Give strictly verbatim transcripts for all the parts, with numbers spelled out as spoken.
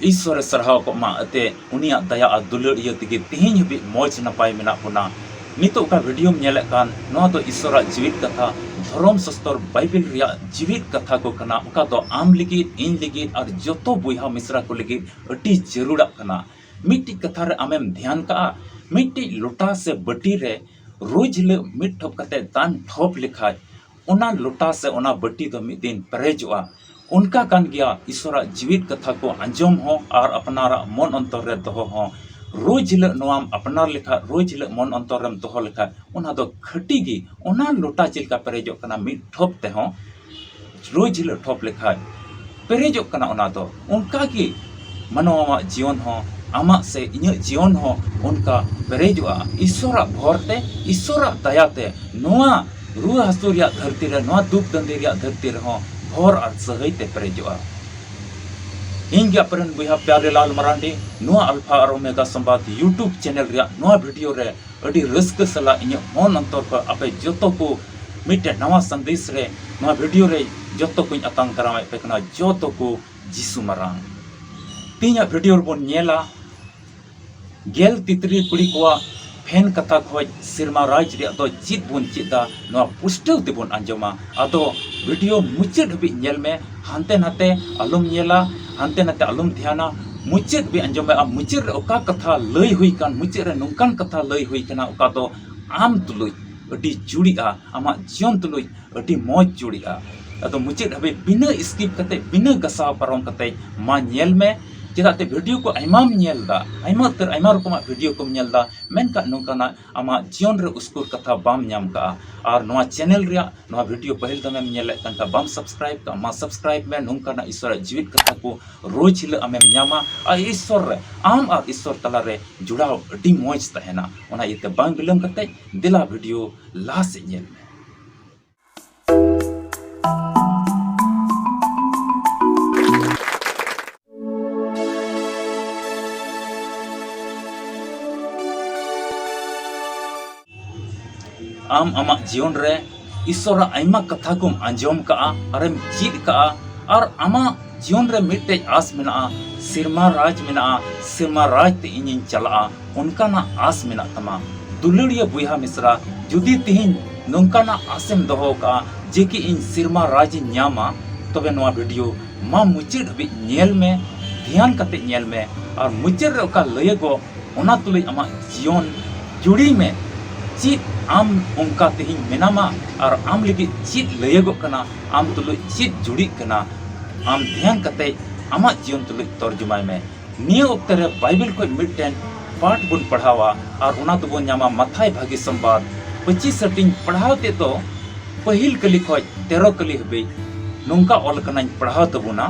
ᱤᱥᱥᱚᱨᱮ ᱥᱟᱨᱦᱟᱣ ᱠᱚᱜ ᱢᱟ, ᱮᱱᱛᱮ ᱩᱱᱤᱭᱟᱜ ᱫᱟᱭᱟ ᱟᱨ ᱫᱩᱞᱟᱹᱲ ᱤᱭᱟᱹ ᱛᱮᱜᱮ ᱛᱮᱦᱮᱧ ᱦᱟᱹᱵᱤᱡ ᱢᱚᱡᱽ ᱱᱟᱯᱟᱭ ᱢᱮᱱᱟᱜ ᱵᱚᱱᱟ᱾ ᱱᱤᱛᱚᱜ ᱚᱠᱟ ᱵᱷᱤᱰᱤᱭᱳᱢ ᱧᱮᱞᱮᱫ ᱠᱟᱱ, ᱱᱚᱣᱟ ᱫᱚ ᱤᱥᱥᱚᱨᱟᱜ ᱡᱤᱣᱤᱫ ᱠᱟᱛᱷᱟ, ᱫᱷᱚᱨᱚᱢ ᱥᱟᱥᱛᱚᱨ ᱵᱟᱭᱵᱮᱞ ᱨᱮᱭᱟᱜ ᱡᱤᱣᱤᱫ ᱠᱟᱛᱷᱟ ᱠᱚ ᱠᱟᱱᱟ, ᱚᱠᱟ ᱫᱚ ᱟᱢ ᱞᱟᱹᱜᱤᱫ, ᱤᱧ ᱞᱟᱹᱜᱤᱫ ᱟᱨ ᱡᱚᱛᱚ ᱵᱚᱭᱦᱟ ᱢᱤᱥᱨᱟ ᱠᱚ ᱞᱟᱹᱜᱤᱫ ᱟᱹᱰᱤ ᱡᱟᱹᱨᱩᱲᱟᱜ ᱠᱟᱱᱟ᱾ ᱢᱤᱫᱴᱤᱡ ᱠᱟᱛᱷᱟ ᱨᱮ ᱟᱢᱮᱢ ᱫᱷᱮᱭᱟᱱ ᱠᱟᱜᱼᱟ, ᱢᱤᱫᱴᱤᱡ ᱞᱚᱴᱟ ᱥᱮ ᱵᱟᱹᱴᱤ ᱨᱮ ᱨᱳᱡᱽ ᱦᱤᱞᱳᱜ ᱢᱤᱫ ᱴᱷᱚᱯ ᱠᱟᱛᱮ ᱫᱟᱱ ᱴᱷᱚᱯ ᱞᱮᱠᱷᱟᱡ, ᱚᱱᱟ ᱞᱚᱴᱟ ᱥᱮ ᱚᱱᱟ ᱵᱟᱹᱴᱤ ᱫᱚ ᱢᱤᱫ ᱫᱤᱱ ᱯᱮᱨᱮᱡᱚᱜᱼᱟ᱾ ᱚᱱᱠᱟ ᱠᱟᱱ ᱜᱮᱭᱟ, ᱤᱥᱚᱨᱟᱜ ᱡᱤᱣᱤᱫ ᱠᱟᱛᱷᱟ ᱠᱚ ᱟᱸᱡᱚᱢ ᱦᱚᱸ ᱟᱨ ᱟᱯᱱᱟᱨᱟᱜ ᱢᱚᱱ ᱚᱱᱛᱚᱨ ᱨᱮ ᱫᱚᱦᱚ ᱦᱚᱸ᱾ ᱨᱳᱡᱽ ᱦᱤᱞᱳᱜ ᱱᱚᱣᱟᱢ ᱟᱯᱱᱟᱨ ᱞᱮᱠᱷᱟᱡ, ᱨᱳᱡᱽ ᱦᱤᱞᱳᱜ ᱢᱚᱱ ᱚᱱᱛᱚᱨ ᱨᱮᱢ ᱫᱚᱦᱚ ᱞᱮᱠᱷᱟᱡ, ᱚᱱᱟ ᱫᱚ ᱠᱷᱟᱹᱴᱤ ᱜᱮ, ᱚᱱᱟ ᱞᱚᱴᱟ ᱪᱮᱫ ᱞᱮᱠᱟ ᱯᱮᱨᱮᱡᱚᱜ ᱠᱟᱱᱟ ᱢᱤᱫ ᱴᱷᱚᱯ ᱛᱮᱦᱚᱸ, ᱨᱳᱡᱽ ᱦᱤᱞᱳᱜ ᱴᱷᱚᱯ ᱞᱮᱠᱷᱟᱡ ᱯᱮᱨᱮᱡᱚᱜ ᱠᱟᱱᱟ ᱚᱱᱟ ᱫᱚ᱾ ᱚᱱᱠᱟ ᱜᱮ ᱢᱟᱱᱣᱟᱣᱟᱜ ᱡᱤᱭᱚᱱ ᱦᱚᱸ, ᱟᱢᱟᱜ ᱥᱮ ᱤᱧᱟᱹᱜ ᱡᱤᱭᱚᱱ ᱦᱚᱸ ᱚᱱᱠᱟ ᱯᱮᱨᱮᱡᱚᱜᱼᱟ᱾ ᱤᱥᱚᱨᱟᱜ ᱵᱷᱚᱨ ᱛᱮ, ᱤᱥᱚᱨᱟᱜ ᱫᱟᱭᱟ ᱛᱮ ᱱᱚᱣᱟ ᱨᱩᱣᱟᱹ ᱦᱟᱹᱥᱩ ᱨᱮᱭᱟᱜ ᱫᱷᱟᱹᱨᱛᱤ ᱨᱮ, ᱱᱚᱣᱟ ᱫᱩᱠ ᱫᱟᱹᱱᱫᱤ ᱨᱮᱭᱟᱜ ᱫᱷᱟᱹᱨᱛᱤ ᱨᱮᱦᱚᱸ ᱵᱷᱚᱨ ᱟᱨ ᱥᱟᱹᱦᱟᱹᱭ ᱛᱮ ᱯᱮᱨᱮᱡᱚᱜᱼᱟ᱾ ᱤᱧ ᱜᱮ ᱟᱯᱮ ᱨᱮᱱ ᱵᱚᱭᱦᱟ ᱯᱭᱟᱨᱮᱞᱟᱞ ᱢᱟᱨᱟᱱᱰᱤ, ᱱᱚᱣᱟ ᱟᱞᱯᱷᱟ ᱟᱨ ᱳᱢᱮᱜᱟ ᱥᱚᱢᱵᱟᱫ YouTube ᱪᱮᱱᱮᱞ ᱨᱮᱭᱟᱜ ᱱᱚᱣᱟ ᱵᱷᱤᱰᱤᱭᱳ ᱨᱮ ᱟᱹᱰᱤ ᱨᱟᱹᱥᱠᱟᱹ ᱥᱟᱞᱟᱜ ᱤᱧᱟᱹᱜ ᱢᱚᱱ ᱚᱱᱛᱚᱨ ᱠᱷᱚᱱ ᱟᱯᱮ ᱡᱚᱛᱚ ᱠᱚ ᱢᱤᱫᱴᱮᱱ ᱱᱟᱣᱟ ᱥᱟᱸᱫᱮᱥ ᱨᱮ ᱱᱚᱣᱟ ᱵᱷᱤᱰᱤᱭᱳ ᱨᱮ ᱡᱚᱛᱚ ᱠᱚᱧ ᱟᱛᱟᱝ ᱫᱟᱨᱟᱢᱮᱫ ᱯᱮ ᱠᱟᱱᱟ, ᱡᱚᱛᱚ ᱠᱚ ᱡᱤᱥᱩ ᱢᱟᱨᱟᱝ᱾ ᱛᱮᱦᱮᱧᱟᱜ ᱵᱷᱤᱰᱤᱭᱳ ᱨᱮᱵᱚᱱ ᱧᱮᱞᱟ, ᱜᱮᱞ ᱛᱤᱛᱨᱤ ᱠᱩᱲᱤ ᱠᱚᱣᱟᱜ ᱯᱷᱮᱱ ᱠᱟᱛᱷᱟ ᱠᱷᱚᱡ ᱥᱮᱨᱢᱟ ᱨᱟᱡᱽ ᱨᱮᱭᱟᱜ ᱫᱚ ᱪᱮᱫ ᱵᱚᱱ ᱪᱮᱫᱟ, ᱱᱚᱣᱟ ᱯᱩᱥᱴᱟᱹᱣ ᱛᱮᱵᱚᱱ ᱟᱸᱡᱚᱢᱟ᱾ ᱟᱫᱚ ᱵᱷᱤᱰᱤᱭᱳ ᱢᱩᱪᱟᱹᱫ ᱦᱟᱹᱵᱤᱡ ᱧᱮᱞ ᱢᱮ, ᱦᱟᱱᱛᱮ ᱱᱟᱛᱮ ᱟᱞᱚᱢ ᱧᱮᱞᱟ, ᱦᱟᱱᱛᱮ ᱱᱟᱛᱮ ᱟᱞᱚᱢ ᱫᱷᱮᱭᱟᱱᱟ, ᱢᱩᱪᱟᱹᱫ ᱦᱟᱹᱵᱤᱡ ᱟᱸᱡᱚᱢ ᱢᱮ᱾ ᱟᱨ ᱢᱩᱪᱟᱹᱫ ᱨᱮ ᱚᱠᱟ ᱠᱟᱛᱷᱟ ᱞᱟᱹᱭ ᱦᱩᱭ ᱠᱟᱱ, ᱢᱩᱪᱟᱹᱫ ᱨᱮ ᱱᱚᱝᱠᱟᱱ ᱠᱟᱛᱷᱟ ᱞᱟᱹᱭ ᱦᱩᱭ ᱠᱟᱱᱟ, ᱚᱠᱟ ᱫᱚ ᱟᱢ ᱛᱩᱞᱩᱡ ᱟᱹᱰᱤ ᱡᱩᱲᱤᱜᱼᱟ, ᱟᱢᱟᱜ ᱡᱤᱭᱚᱱ ᱛᱩᱞᱩᱡ ᱟᱹᱰᱤ ᱢᱚᱡᱽ ᱡᱩᱲᱤᱜᱼᱟ᱾ ᱟᱫᱚ ᱢᱩᱪᱟᱹᱫ ᱦᱟᱹᱵᱤᱡ ᱵᱤᱱᱟᱹ skip ᱠᱟᱛᱮ, ᱵᱤᱱᱟᱹ ᱜᱟᱥᱟᱣ ᱯᱟᱨᱚᱢ ᱠᱟᱛᱮ ᱢᱟ ᱧᱮᱞ ᱢᱮ᱾ ᱪᱮᱫᱟᱜ ᱛᱮ ᱵᱷᱤᱰᱤᱭᱳ ᱠᱚ ᱟᱭᱢᱟᱢ ᱧᱮᱞ ᱫᱟ, ᱟᱭᱢᱟ ᱩᱛᱟᱹᱨ, ᱟᱭᱢᱟ ᱨᱚᱠᱚᱢᱟᱜ ᱵᱷᱤᱰᱤᱭᱳ ᱠᱚᱢ ᱧᱮᱞ ᱫᱟ, ᱢᱮᱱᱠᱷᱟᱱ ᱱᱚᱝᱠᱟᱱᱟᱜ ᱟᱢᱟᱜ ᱡᱤᱭᱚᱱ ᱨᱮ ᱩᱥᱠᱩᱨ ᱠᱟᱛᱷᱟ ᱵᱟᱢ ᱧᱟᱢ ᱠᱟᱜᱼᱟ᱾ ᱟᱨ ᱱᱚᱣᱟ ᱪᱮᱱᱮᱞ ᱨᱮᱭᱟᱜ ᱱᱚᱣᱟ ᱵᱷᱤᱰᱤᱭᱳ ᱯᱟᱹᱦᱤᱞ ᱫᱚᱢᱮᱢ ᱧᱮᱞᱮᱫ ᱠᱟᱱ ᱠᱷᱟᱱ ᱵᱟᱢ subscribe ᱠᱟᱜᱼᱟ, ᱢᱟ subscribe ᱢᱮ᱾ ᱱᱚᱝᱠᱟᱱᱟᱜ ᱤᱥᱚᱨᱟᱜ ᱡᱤᱣᱤᱫ ᱠᱟᱛᱷᱟ ᱠᱚ ᱨᱳᱡᱽ ᱦᱤᱞᱳᱜ ᱟᱢᱮᱢ ᱧᱟᱢᱟ᱾ ᱟᱨ ᱤᱥᱚᱨ ᱨᱮ, ᱟᱢ ᱟᱨ ᱤᱥᱚᱨ ᱛᱟᱞᱟᱨᱮ ᱡᱚᱲᱟᱣ ᱟᱹᱰᱤ ᱢᱚᱡᱽ ᱛᱟᱦᱮᱱᱟ᱾ ᱚᱱᱟ ᱤᱭᱟᱹᱛᱮ ᱵᱟᱝ ᱵᱤᱞᱚᱢ ᱠᱟᱛᱮ ᱫᱮᱞᱟ ᱵᱷᱤᱰᱤᱭᱳ ᱞᱟᱦᱟ ᱥᱮᱫ ᱧᱮᱞ ᱢᱮ᱾ ᱟᱢ ᱟᱢᱟᱜ ᱡᱤᱭᱚᱱ ᱨᱮ ᱤᱥᱚᱨᱟᱜ ᱟᱭᱢᱟ ᱠᱟᱛᱷᱟ ᱠᱚᱢ ᱟᱸᱡᱚᱢ ᱠᱟᱜᱼᱟ ᱟᱨᱮᱢ ᱪᱮᱫ ᱠᱟᱜᱼᱟ, ᱟᱨ ᱟᱢᱟᱜ ᱡᱤᱭᱚᱱ ᱨᱮ ᱢᱤᱫᱴᱮᱡ ᱟᱥ ᱢᱮᱱᱟᱜᱼᱟ, ᱥᱮᱨᱢᱟ ᱨᱟᱡᱽ ᱢᱮᱱᱟᱜᱼᱟ, ᱥᱮᱨᱢᱟ ᱨᱟᱡᱽ ᱛᱮ ᱤᱧᱤᱧ ᱪᱟᱞᱟᱜᱼᱟ, ᱚᱱᱠᱟᱱᱟᱜ ᱟᱥ ᱢᱮᱱᱟᱜ ᱛᱟᱢᱟ᱾ ᱫᱩᱞᱟᱹᱲᱤᱭᱟᱹ ᱵᱚᱭᱦᱟ ᱢᱤᱥᱨᱟ, ᱡᱩᱫᱤ ᱛᱤᱦᱤᱧ ᱱᱚᱝᱠᱟᱱᱟᱜ ᱟᱥᱮᱢ ᱫᱚᱦᱚ ᱟᱠᱟᱫᱼᱟ ᱡᱮ ᱠᱤ ᱤᱧ ᱥᱮᱨᱢᱟ ᱨᱟᱡᱽ ᱤᱧ ᱧᱟᱢᱟ, ᱛᱚᱵᱮ ᱱᱚᱣᱟ ᱵᱷᱤᱰᱤᱭᱳ ᱢᱟ ᱢᱩᱪᱟᱹᱫ ᱦᱟᱹᱵᱤᱡ ᱧᱮᱞ ᱢᱮ, ᱫᱷᱮᱭᱟᱱ ᱠᱟᱛᱮ ᱧᱮᱞ ᱢᱮ᱾ ᱟᱨ ᱢᱩᱪᱟᱹᱫ ᱨᱮ ᱚᱠᱟ ᱞᱟᱹᱭᱟᱹᱜᱚᱜ, ᱚᱱᱟ ᱛᱩᱞᱩᱡ ᱟᱢᱟᱜ ᱡᱤᱭᱚᱱ ᱡᱩᱲᱤ ᱢᱮ᱾ ᱪᱮᱫ ᱟᱢ ᱚᱱᱠᱟ ᱛᱮᱦᱮᱧ ᱢᱮᱱᱟᱢᱟ ᱟᱨ ᱟᱢ ᱞᱟᱹᱜᱤᱫ ᱪᱮᱫ ᱞᱟᱹᱭᱟᱹᱜᱚᱜ ᱠᱟᱱᱟ, ᱟᱢ ᱛᱩᱞᱩᱡ ᱪᱮᱫ ᱡᱩᱲᱤᱜ ᱠᱟᱱᱟ, ᱟᱢ ᱫᱷᱮᱭᱟᱱ ᱠᱟᱛᱮ ᱟᱢᱟᱜ ᱡᱤᱭᱚᱱ ᱛᱩᱞᱩᱡ ᱛᱚᱨᱡᱚᱢᱟᱭ ᱢᱮ᱾ ᱱᱤᱭᱟᱹ ᱚᱠᱛᱮ ᱨᱮ ᱵᱟᱭᱵᱮᱞ ᱠᱷᱚᱱ ᱢᱤᱫᱴᱮᱱ ᱯᱟᱴ ᱵᱚᱱ ᱯᱟᱲᱦᱟᱣᱟ ᱟᱨ ᱚᱱᱟ ᱫᱚᱵᱚᱱ ᱧᱟᱢᱟ ᱢᱟᱛᱷᱟᱭ ᱵᱷᱟᱹᱜᱤ ᱥᱚᱢᱵᱟᱫ ᱯᱚᱸᱪᱤᱥ ᱦᱟᱹᱴᱤᱧ᱾ ᱯᱟᱲᱦᱟᱣ ᱛᱮᱫ ᱫᱚ ᱯᱟᱹᱦᱤᱞ ᱠᱟᱹᱞᱤ ᱠᱷᱚᱱ ᱛᱮᱨᱚ ᱠᱟᱹᱞᱤ ᱦᱟᱹᱵᱤᱡ ᱱᱚᱝᱠᱟ ᱚᱞ ᱠᱟᱱᱟᱧ, ᱯᱟᱲᱦᱟᱣ ᱛᱟᱵᱚᱱᱟ᱾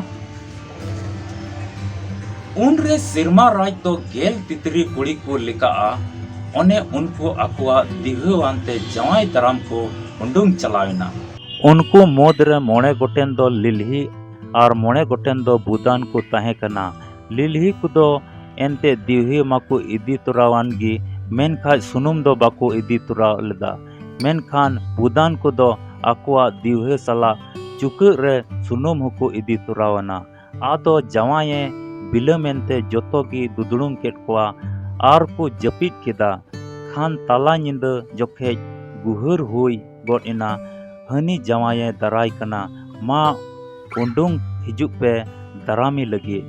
ᱩᱱᱨᱮ ᱥᱮᱨᱢᱟ ᱨᱟᱡᱽ ᱫᱚ ᱜᱮᱞ ᱛᱤᱛᱨᱤ ᱠᱩᱲᱤ ᱠᱚ ᱞᱮᱠᱟᱜᱼᱟ᱾ ᱚᱱᱮ ᱩᱱᱠᱩ ᱟᱠᱚᱣᱟᱜ ᱫᱤᱣᱦᱟᱹᱣᱟᱱ ᱛᱮ ᱡᱟᱶᱟᱭ ᱫᱟᱨᱟᱢ ᱠᱚ ᱩᱰᱩᱝ ᱪᱟᱞᱟᱣ ᱮᱱᱟ᱾ ᱩᱱᱠᱩ ᱢᱩᱫᱽ ᱨᱮ ᱢᱚᱬᱮ ᱜᱚᱴᱮᱱ ᱫᱚ ᱞᱤᱞᱦᱤ ᱟᱨ ᱢᱚᱬᱮ ᱜᱚᱴᱮᱱ ᱫᱚ ᱵᱩᱫᱟᱱ ᱠᱚ ᱛᱟᱦᱮᱸ ᱠᱟᱱᱟ᱾ ᱞᱤᱞᱦᱤ ᱠᱚᱫᱚ ᱮᱱᱛᱮ ᱫᱤᱣᱦᱟᱹ ᱢᱟᱠᱚ ᱤᱫᱤ ᱛᱚᱨᱟᱣᱟᱱ ᱜᱮ, ᱢᱮᱱᱠᱷᱟᱡ ᱥᱩᱱᱩᱢ ᱫᱚ ᱵᱟᱠᱚ ᱤᱫᱤ ᱛᱚᱨᱟ ᱞᱮᱫᱟ᱾ ᱢᱮᱱᱠᱷᱟᱱ ᱵᱩᱫᱟᱱ ᱠᱚᱫᱚ ᱟᱠᱚᱣᱟᱜ ᱫᱤᱣᱦᱟᱹ ᱥᱟᱞᱟᱜ ᱪᱩᱠᱟᱹᱜ ᱨᱮ ᱥᱩᱱᱩᱢ ᱦᱚᱸᱠᱚ ᱤᱫᱤ ᱛᱚᱨᱟᱣᱟᱱᱟ᱾ ᱟᱫᱚ ᱡᱟᱶᱟᱭᱮ ᱵᱤᱞᱚᱢᱮᱱᱛᱮ ᱡᱚᱛᱚ ᱜᱮ ᱫᱩᱫᱲᱩᱢ ᱠᱮᱫ ᱠᱚᱣᱟ ᱟᱨ ᱠᱚ ᱡᱟᱹᱯᱤᱫ ᱠᱮᱫᱟ᱾ ᱠᱷᱟᱱ ᱛᱟᱞᱟ ᱧᱤᱫᱟᱹ ᱡᱚᱠᱷᱮᱡ ᱜᱩᱦᱟᱹᱨ ᱦᱩᱭ ᱜᱚᱫ ᱮᱱᱟ, "ᱦᱟᱹᱱᱤ ᱡᱟᱶᱟᱭᱮ ᱫᱟᱨᱟᱭ ᱠᱟᱱᱟ, ᱢᱟ ᱩᱰᱩᱝ ᱦᱤᱡᱩᱜ ᱯᱮ ᱫᱟᱨᱟᱢᱮ ᱞᱟᱹᱜᱤᱫ᱾"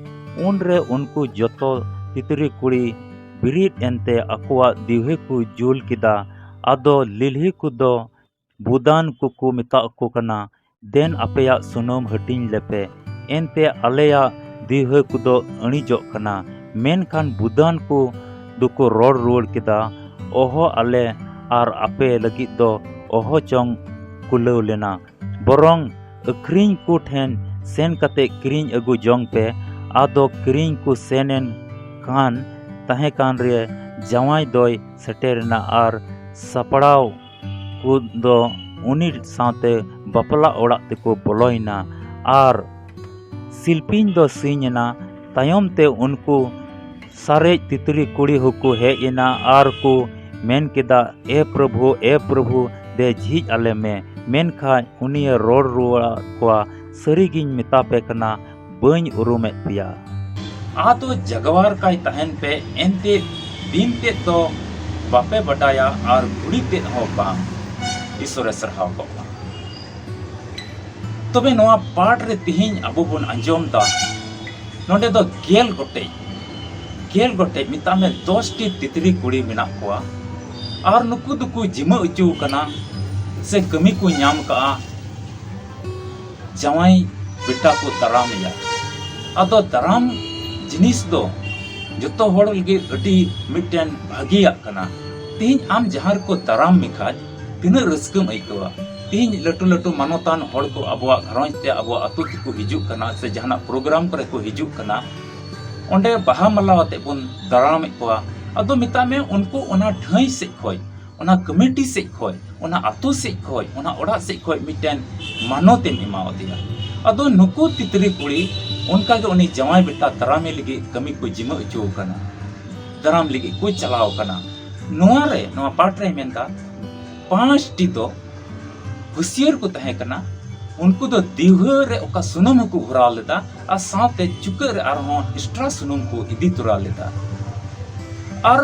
ᱩᱱᱨᱮ ᱩᱱᱠᱩ ᱡᱚᱛᱚ ᱛᱤᱛᱨᱤ ᱠᱩᱲᱤ ᱵᱤᱨᱤᱫ ᱮᱱᱛᱮ ᱟᱠᱚᱣᱟᱜ ᱫᱤᱣᱦᱟᱹ ᱠᱚ ᱡᱩᱞ ᱠᱮᱫᱟ᱾ ᱟᱫᱚ ᱞᱤᱞᱦᱤ ᱠᱚᱫᱚ ᱵᱩᱫᱟᱱ ᱠᱚᱠᱚ ᱢᱮᱛᱟ ᱠᱚ ᱠᱟᱱᱟ, "ᱫᱮᱱ ᱟᱯᱮᱭᱟᱜ ᱥᱩᱱᱩᱢ ᱦᱟᱹᱴᱤᱧ ᱞᱮᱯᱮ, ᱮᱱᱛᱮ ᱟᱞᱮᱭᱟᱜ ᱫᱤᱣᱦᱟᱹ ᱠᱚᱫᱚ ᱟᱹᱬᱤᱡᱚᱜ ᱠᱟᱱᱟ᱾" ᱢᱮᱱᱠᱷᱟᱱ ᱵᱩᱫᱟᱱ ᱠᱚ ᱫᱚᱠᱚ ᱨᱚᱲ ᱨᱩᱣᱟᱹᱲ ᱠᱮᱫᱟ, "ᱚᱦᱚ, ᱟᱞᱮ ᱟᱨ ᱟᱯᱮ ᱞᱟᱹᱜᱤᱫ ᱫᱚ ᱚᱦᱚ ᱪᱚᱝ ᱠᱩᱞᱟᱹᱣ ᱞᱮᱱᱟ, ᱵᱚᱨᱚᱝ ᱟᱹᱠᱷᱨᱤᱧ ᱠᱚ ᱴᱷᱮᱱ ᱥᱮᱱ ᱠᱟᱛᱮ ᱠᱤᱨᱤᱧ ᱟᱹᱜᱩ ᱡᱚᱝ ᱯᱮ᱾" ᱟᱫᱚ ᱠᱤᱨᱤᱧ ᱠᱚ ᱥᱮᱱ ᱮᱱ ᱠᱷᱟᱱ, ᱛᱟᱦᱮᱸ ᱠᱟᱱ ᱨᱮ ᱡᱟᱶᱟᱭ ᱫᱚᱭ ᱥᱮᱴᱮᱨ ᱮᱱᱟ ᱟᱨ ᱥᱟᱯᱲᱟᱣ ᱠᱚ ᱫᱚ ᱩᱱᱤ ᱥᱟᱶᱛᱮ ᱵᱟᱯᱞᱟ ᱚᱲᱟᱜ ᱛᱮᱠᱚ ᱵᱚᱞᱚᱭᱮᱱᱟ ᱟᱨ ᱥᱤᱞᱯᱤᱧ ᱫᱚ ᱥᱤᱧ ᱮᱱᱟ᱾ ᱛᱟᱭᱚᱢ ᱛᱮ ᱩᱱᱠᱩ ᱥᱟᱨᱮᱡ ᱛᱤᱛᱨᱤ ᱠᱩᱲᱤ ᱦᱚᱸᱠᱚ ᱦᱮᱡ ᱮᱱᱟ ᱟᱨ ᱠᱚ ᱢᱮᱱ ᱠᱮᱫᱟ, "ᱮ ᱯᱨᱚᱵᱷᱩ, ᱮ ᱯᱨᱚᱵᱷᱩ, ᱫᱮ ᱡᱷᱤᱡ ᱟᱞᱮ ᱢᱮ᱾" ᱢᱮᱱᱠᱷᱟᱱ ᱩᱱᱤᱭᱮ ᱨᱚᱲ ᱨᱩᱣᱟᱹᱲᱟᱫ ᱠᱚᱣᱟ, "ᱥᱟᱹᱨᱤᱜᱤᱧ ᱢᱮᱛᱟ ᱯᱮ ᱠᱟᱱᱟ, ᱵᱟᱹᱧ ᱩᱨᱩᱢᱮᱫ ᱯᱮᱭᱟ᱾ ᱟᱫᱚ ᱡᱟᱜᱣᱟᱨ ᱠᱟᱭ ᱛᱟᱦᱮᱱ ᱯᱮ, ᱮᱱᱛᱮ ᱫᱤᱱ ᱛᱮᱫ ᱫᱚ ᱵᱟᱯᱮ ᱵᱟᱰᱟᱭᱟ ᱟᱨ ᱜᱷᱩᱲᱤ ᱛᱮᱫ ᱦᱚᱸ ᱵᱟᱝ᱾ ᱤᱥᱚᱨᱮ ᱥᱟᱨᱦᱟᱣ ᱠᱚᱜ ᱢᱟ᱾ ᱛᱚᱵᱮ ᱱᱚᱣᱟ ᱯᱟᱴ ᱨᱮ ᱛᱤᱦᱤᱧ ᱟᱵᱚ ᱵᱚᱱ ᱟᱸᱡᱚᱢ ᱫᱟ, ᱱᱚᱰᱮ ᱫᱚ ᱜᱮᱞ ᱜᱚᱴᱮᱡ, ᱜᱮᱞ ᱜᱚᱴᱮᱡ, ᱢᱮᱛᱟᱜ ᱢᱮ ᱫᱚᱥ ᱴᱤ ᱛᱤᱛᱨᱤ ᱠᱩᱲᱤ ᱢᱮᱱᱟᱜ ᱠᱚᱣᱟ᱾ ᱟᱨ ᱱᱩᱠᱩ ᱫᱚᱠᱚ ᱡᱤᱢᱟᱹ ᱚᱪᱚ ᱠᱟᱱᱟ ᱥᱮ ᱠᱟᱹᱢᱤ ᱠᱚ ᱧᱟᱢ ᱠᱟᱜᱼᱟ, ᱡᱟᱶᱟᱭ ᱵᱮᱴᱟ ᱠᱚ ᱫᱟᱨᱟᱢᱮᱭᱟ᱾ ᱟᱫᱚ ᱫᱟᱨᱟᱢ ᱡᱤᱱᱤᱥ ᱫᱚ ᱡᱚᱛᱚ ᱦᱚᱲ ᱞᱟᱹᱜᱤᱫ ᱟᱹᱰᱤ ᱢᱤᱫᱴᱮᱱ ᱵᱷᱟᱹᱜᱤᱭᱟᱜ ᱠᱟᱱᱟ᱾ ᱛᱮᱦᱮᱧ ᱟᱢ ᱡᱟᱦᱟᱸ ᱨᱮᱠᱚ ᱫᱟᱨᱟᱢ ᱢᱮᱠᱷᱟᱡ, ᱛᱤᱱᱟᱹᱜ ᱨᱟᱹᱥᱠᱟᱹᱢ ᱟᱹᱭᱠᱟᱹᱣᱟ᱾ ᱛᱮᱦᱮᱧ ᱞᱟᱹᱴᱩ ᱞᱟᱹᱴᱩ ᱢᱟᱱᱚᱛᱟᱱ ᱦᱚᱲ ᱠᱚ ᱟᱵᱚᱣᱟᱜ ᱜᱷᱟᱨᱚᱸᱡᱽ ᱛᱮ, ᱟᱵᱚᱣᱟᱜ ᱟᱹᱛᱩ ᱛᱮᱠᱚ ᱦᱤᱡᱩᱜ ᱠᱟᱱᱟ, ᱥᱮ ᱡᱟᱦᱟᱱᱟᱜ ᱯᱨᱳᱜᱨᱟᱢ ᱠᱚᱨᱮ ᱠᱚ ᱦᱤᱡᱩᱜ ᱠᱟᱱᱟ, ᱚᱸᱰᱮ ᱵᱟᱦᱟ ᱢᱟᱞᱟ ᱟᱛᱮ ᱵᱚᱱ ᱫᱟᱨᱟᱢᱮᱫ ᱠᱚᱣᱟ᱾ ᱟᱫᱚ ᱢᱮᱛᱟᱜ ᱢᱮ, ᱩᱱᱠᱩ ᱚᱱᱟ ᱴᱷᱟᱹᱭ ᱥᱮᱫ ᱠᱷᱚᱡ, ᱚᱱᱟ ᱠᱚᱢᱤᱴᱤ ᱥᱮᱫ ᱠᱷᱚᱡ, ᱚᱱᱟ ᱟᱛᱳ ᱥᱮᱫ ᱠᱷᱚᱡ, ᱚᱱᱟ ᱚᱲᱟᱜ ᱥᱮᱫ ᱠᱷᱚᱡ ᱢᱤᱫᱴᱮᱱ ᱢᱟᱱᱚᱛ ᱮᱢ ᱮᱢᱟᱣᱟᱫᱮᱭᱟ᱾ ᱟᱫᱚ ᱱᱩᱠᱩ ᱛᱤᱛᱨᱤ ᱠᱩᱲᱤ ᱚᱱᱠᱟᱜᱮ ᱩᱱᱤ ᱡᱟᱶᱟᱭ ᱵᱮᱴᱟ ᱫᱟᱨᱟᱢᱮ ᱞᱟᱹᱜᱤᱫ ᱠᱟᱹᱢᱤ ᱠᱚ ᱡᱤᱢᱟᱹ ᱦᱚᱪᱚ ᱠᱟᱱᱟ, ᱫᱟᱨᱟᱢ ᱞᱟᱹᱜᱤᱫ ᱠᱚ ᱪᱟᱞᱟᱣ ᱠᱟᱱᱟ᱾ ᱱᱚᱣᱟ ᱨᱮ, ᱱᱚᱣᱟ ᱯᱟᱴ ᱨᱮᱭ ᱢᱮᱱᱫᱟ, ᱯᱟᱸᱪᱴᱤ ᱫᱚ ᱦᱩᱥᱤᱭᱟᱹᱨ ᱠᱚ ᱛᱟᱦᱮᱸ ᱠᱟᱱᱟ᱾ ᱩᱱᱠᱩ ᱫᱚ ᱫᱤᱣᱦᱟᱹ ᱨᱮ ᱚᱠᱟ ᱥᱩᱱᱩᱢ ᱦᱚᱸᱠᱚ ᱵᱷᱚᱨᱟᱣ ᱞᱮᱫᱟ ᱟᱨ ᱥᱟᱶᱛᱮ ᱪᱩᱠᱟᱹᱜ ᱨᱮ ᱟᱨᱦᱚᱸ ᱮᱠᱥᱴᱨᱟ ᱥᱩᱱᱩᱢ ᱠᱚ ᱤᱫᱤ ᱛᱚᱨᱟ ᱞᱮᱫᱟ᱾ ᱟᱨ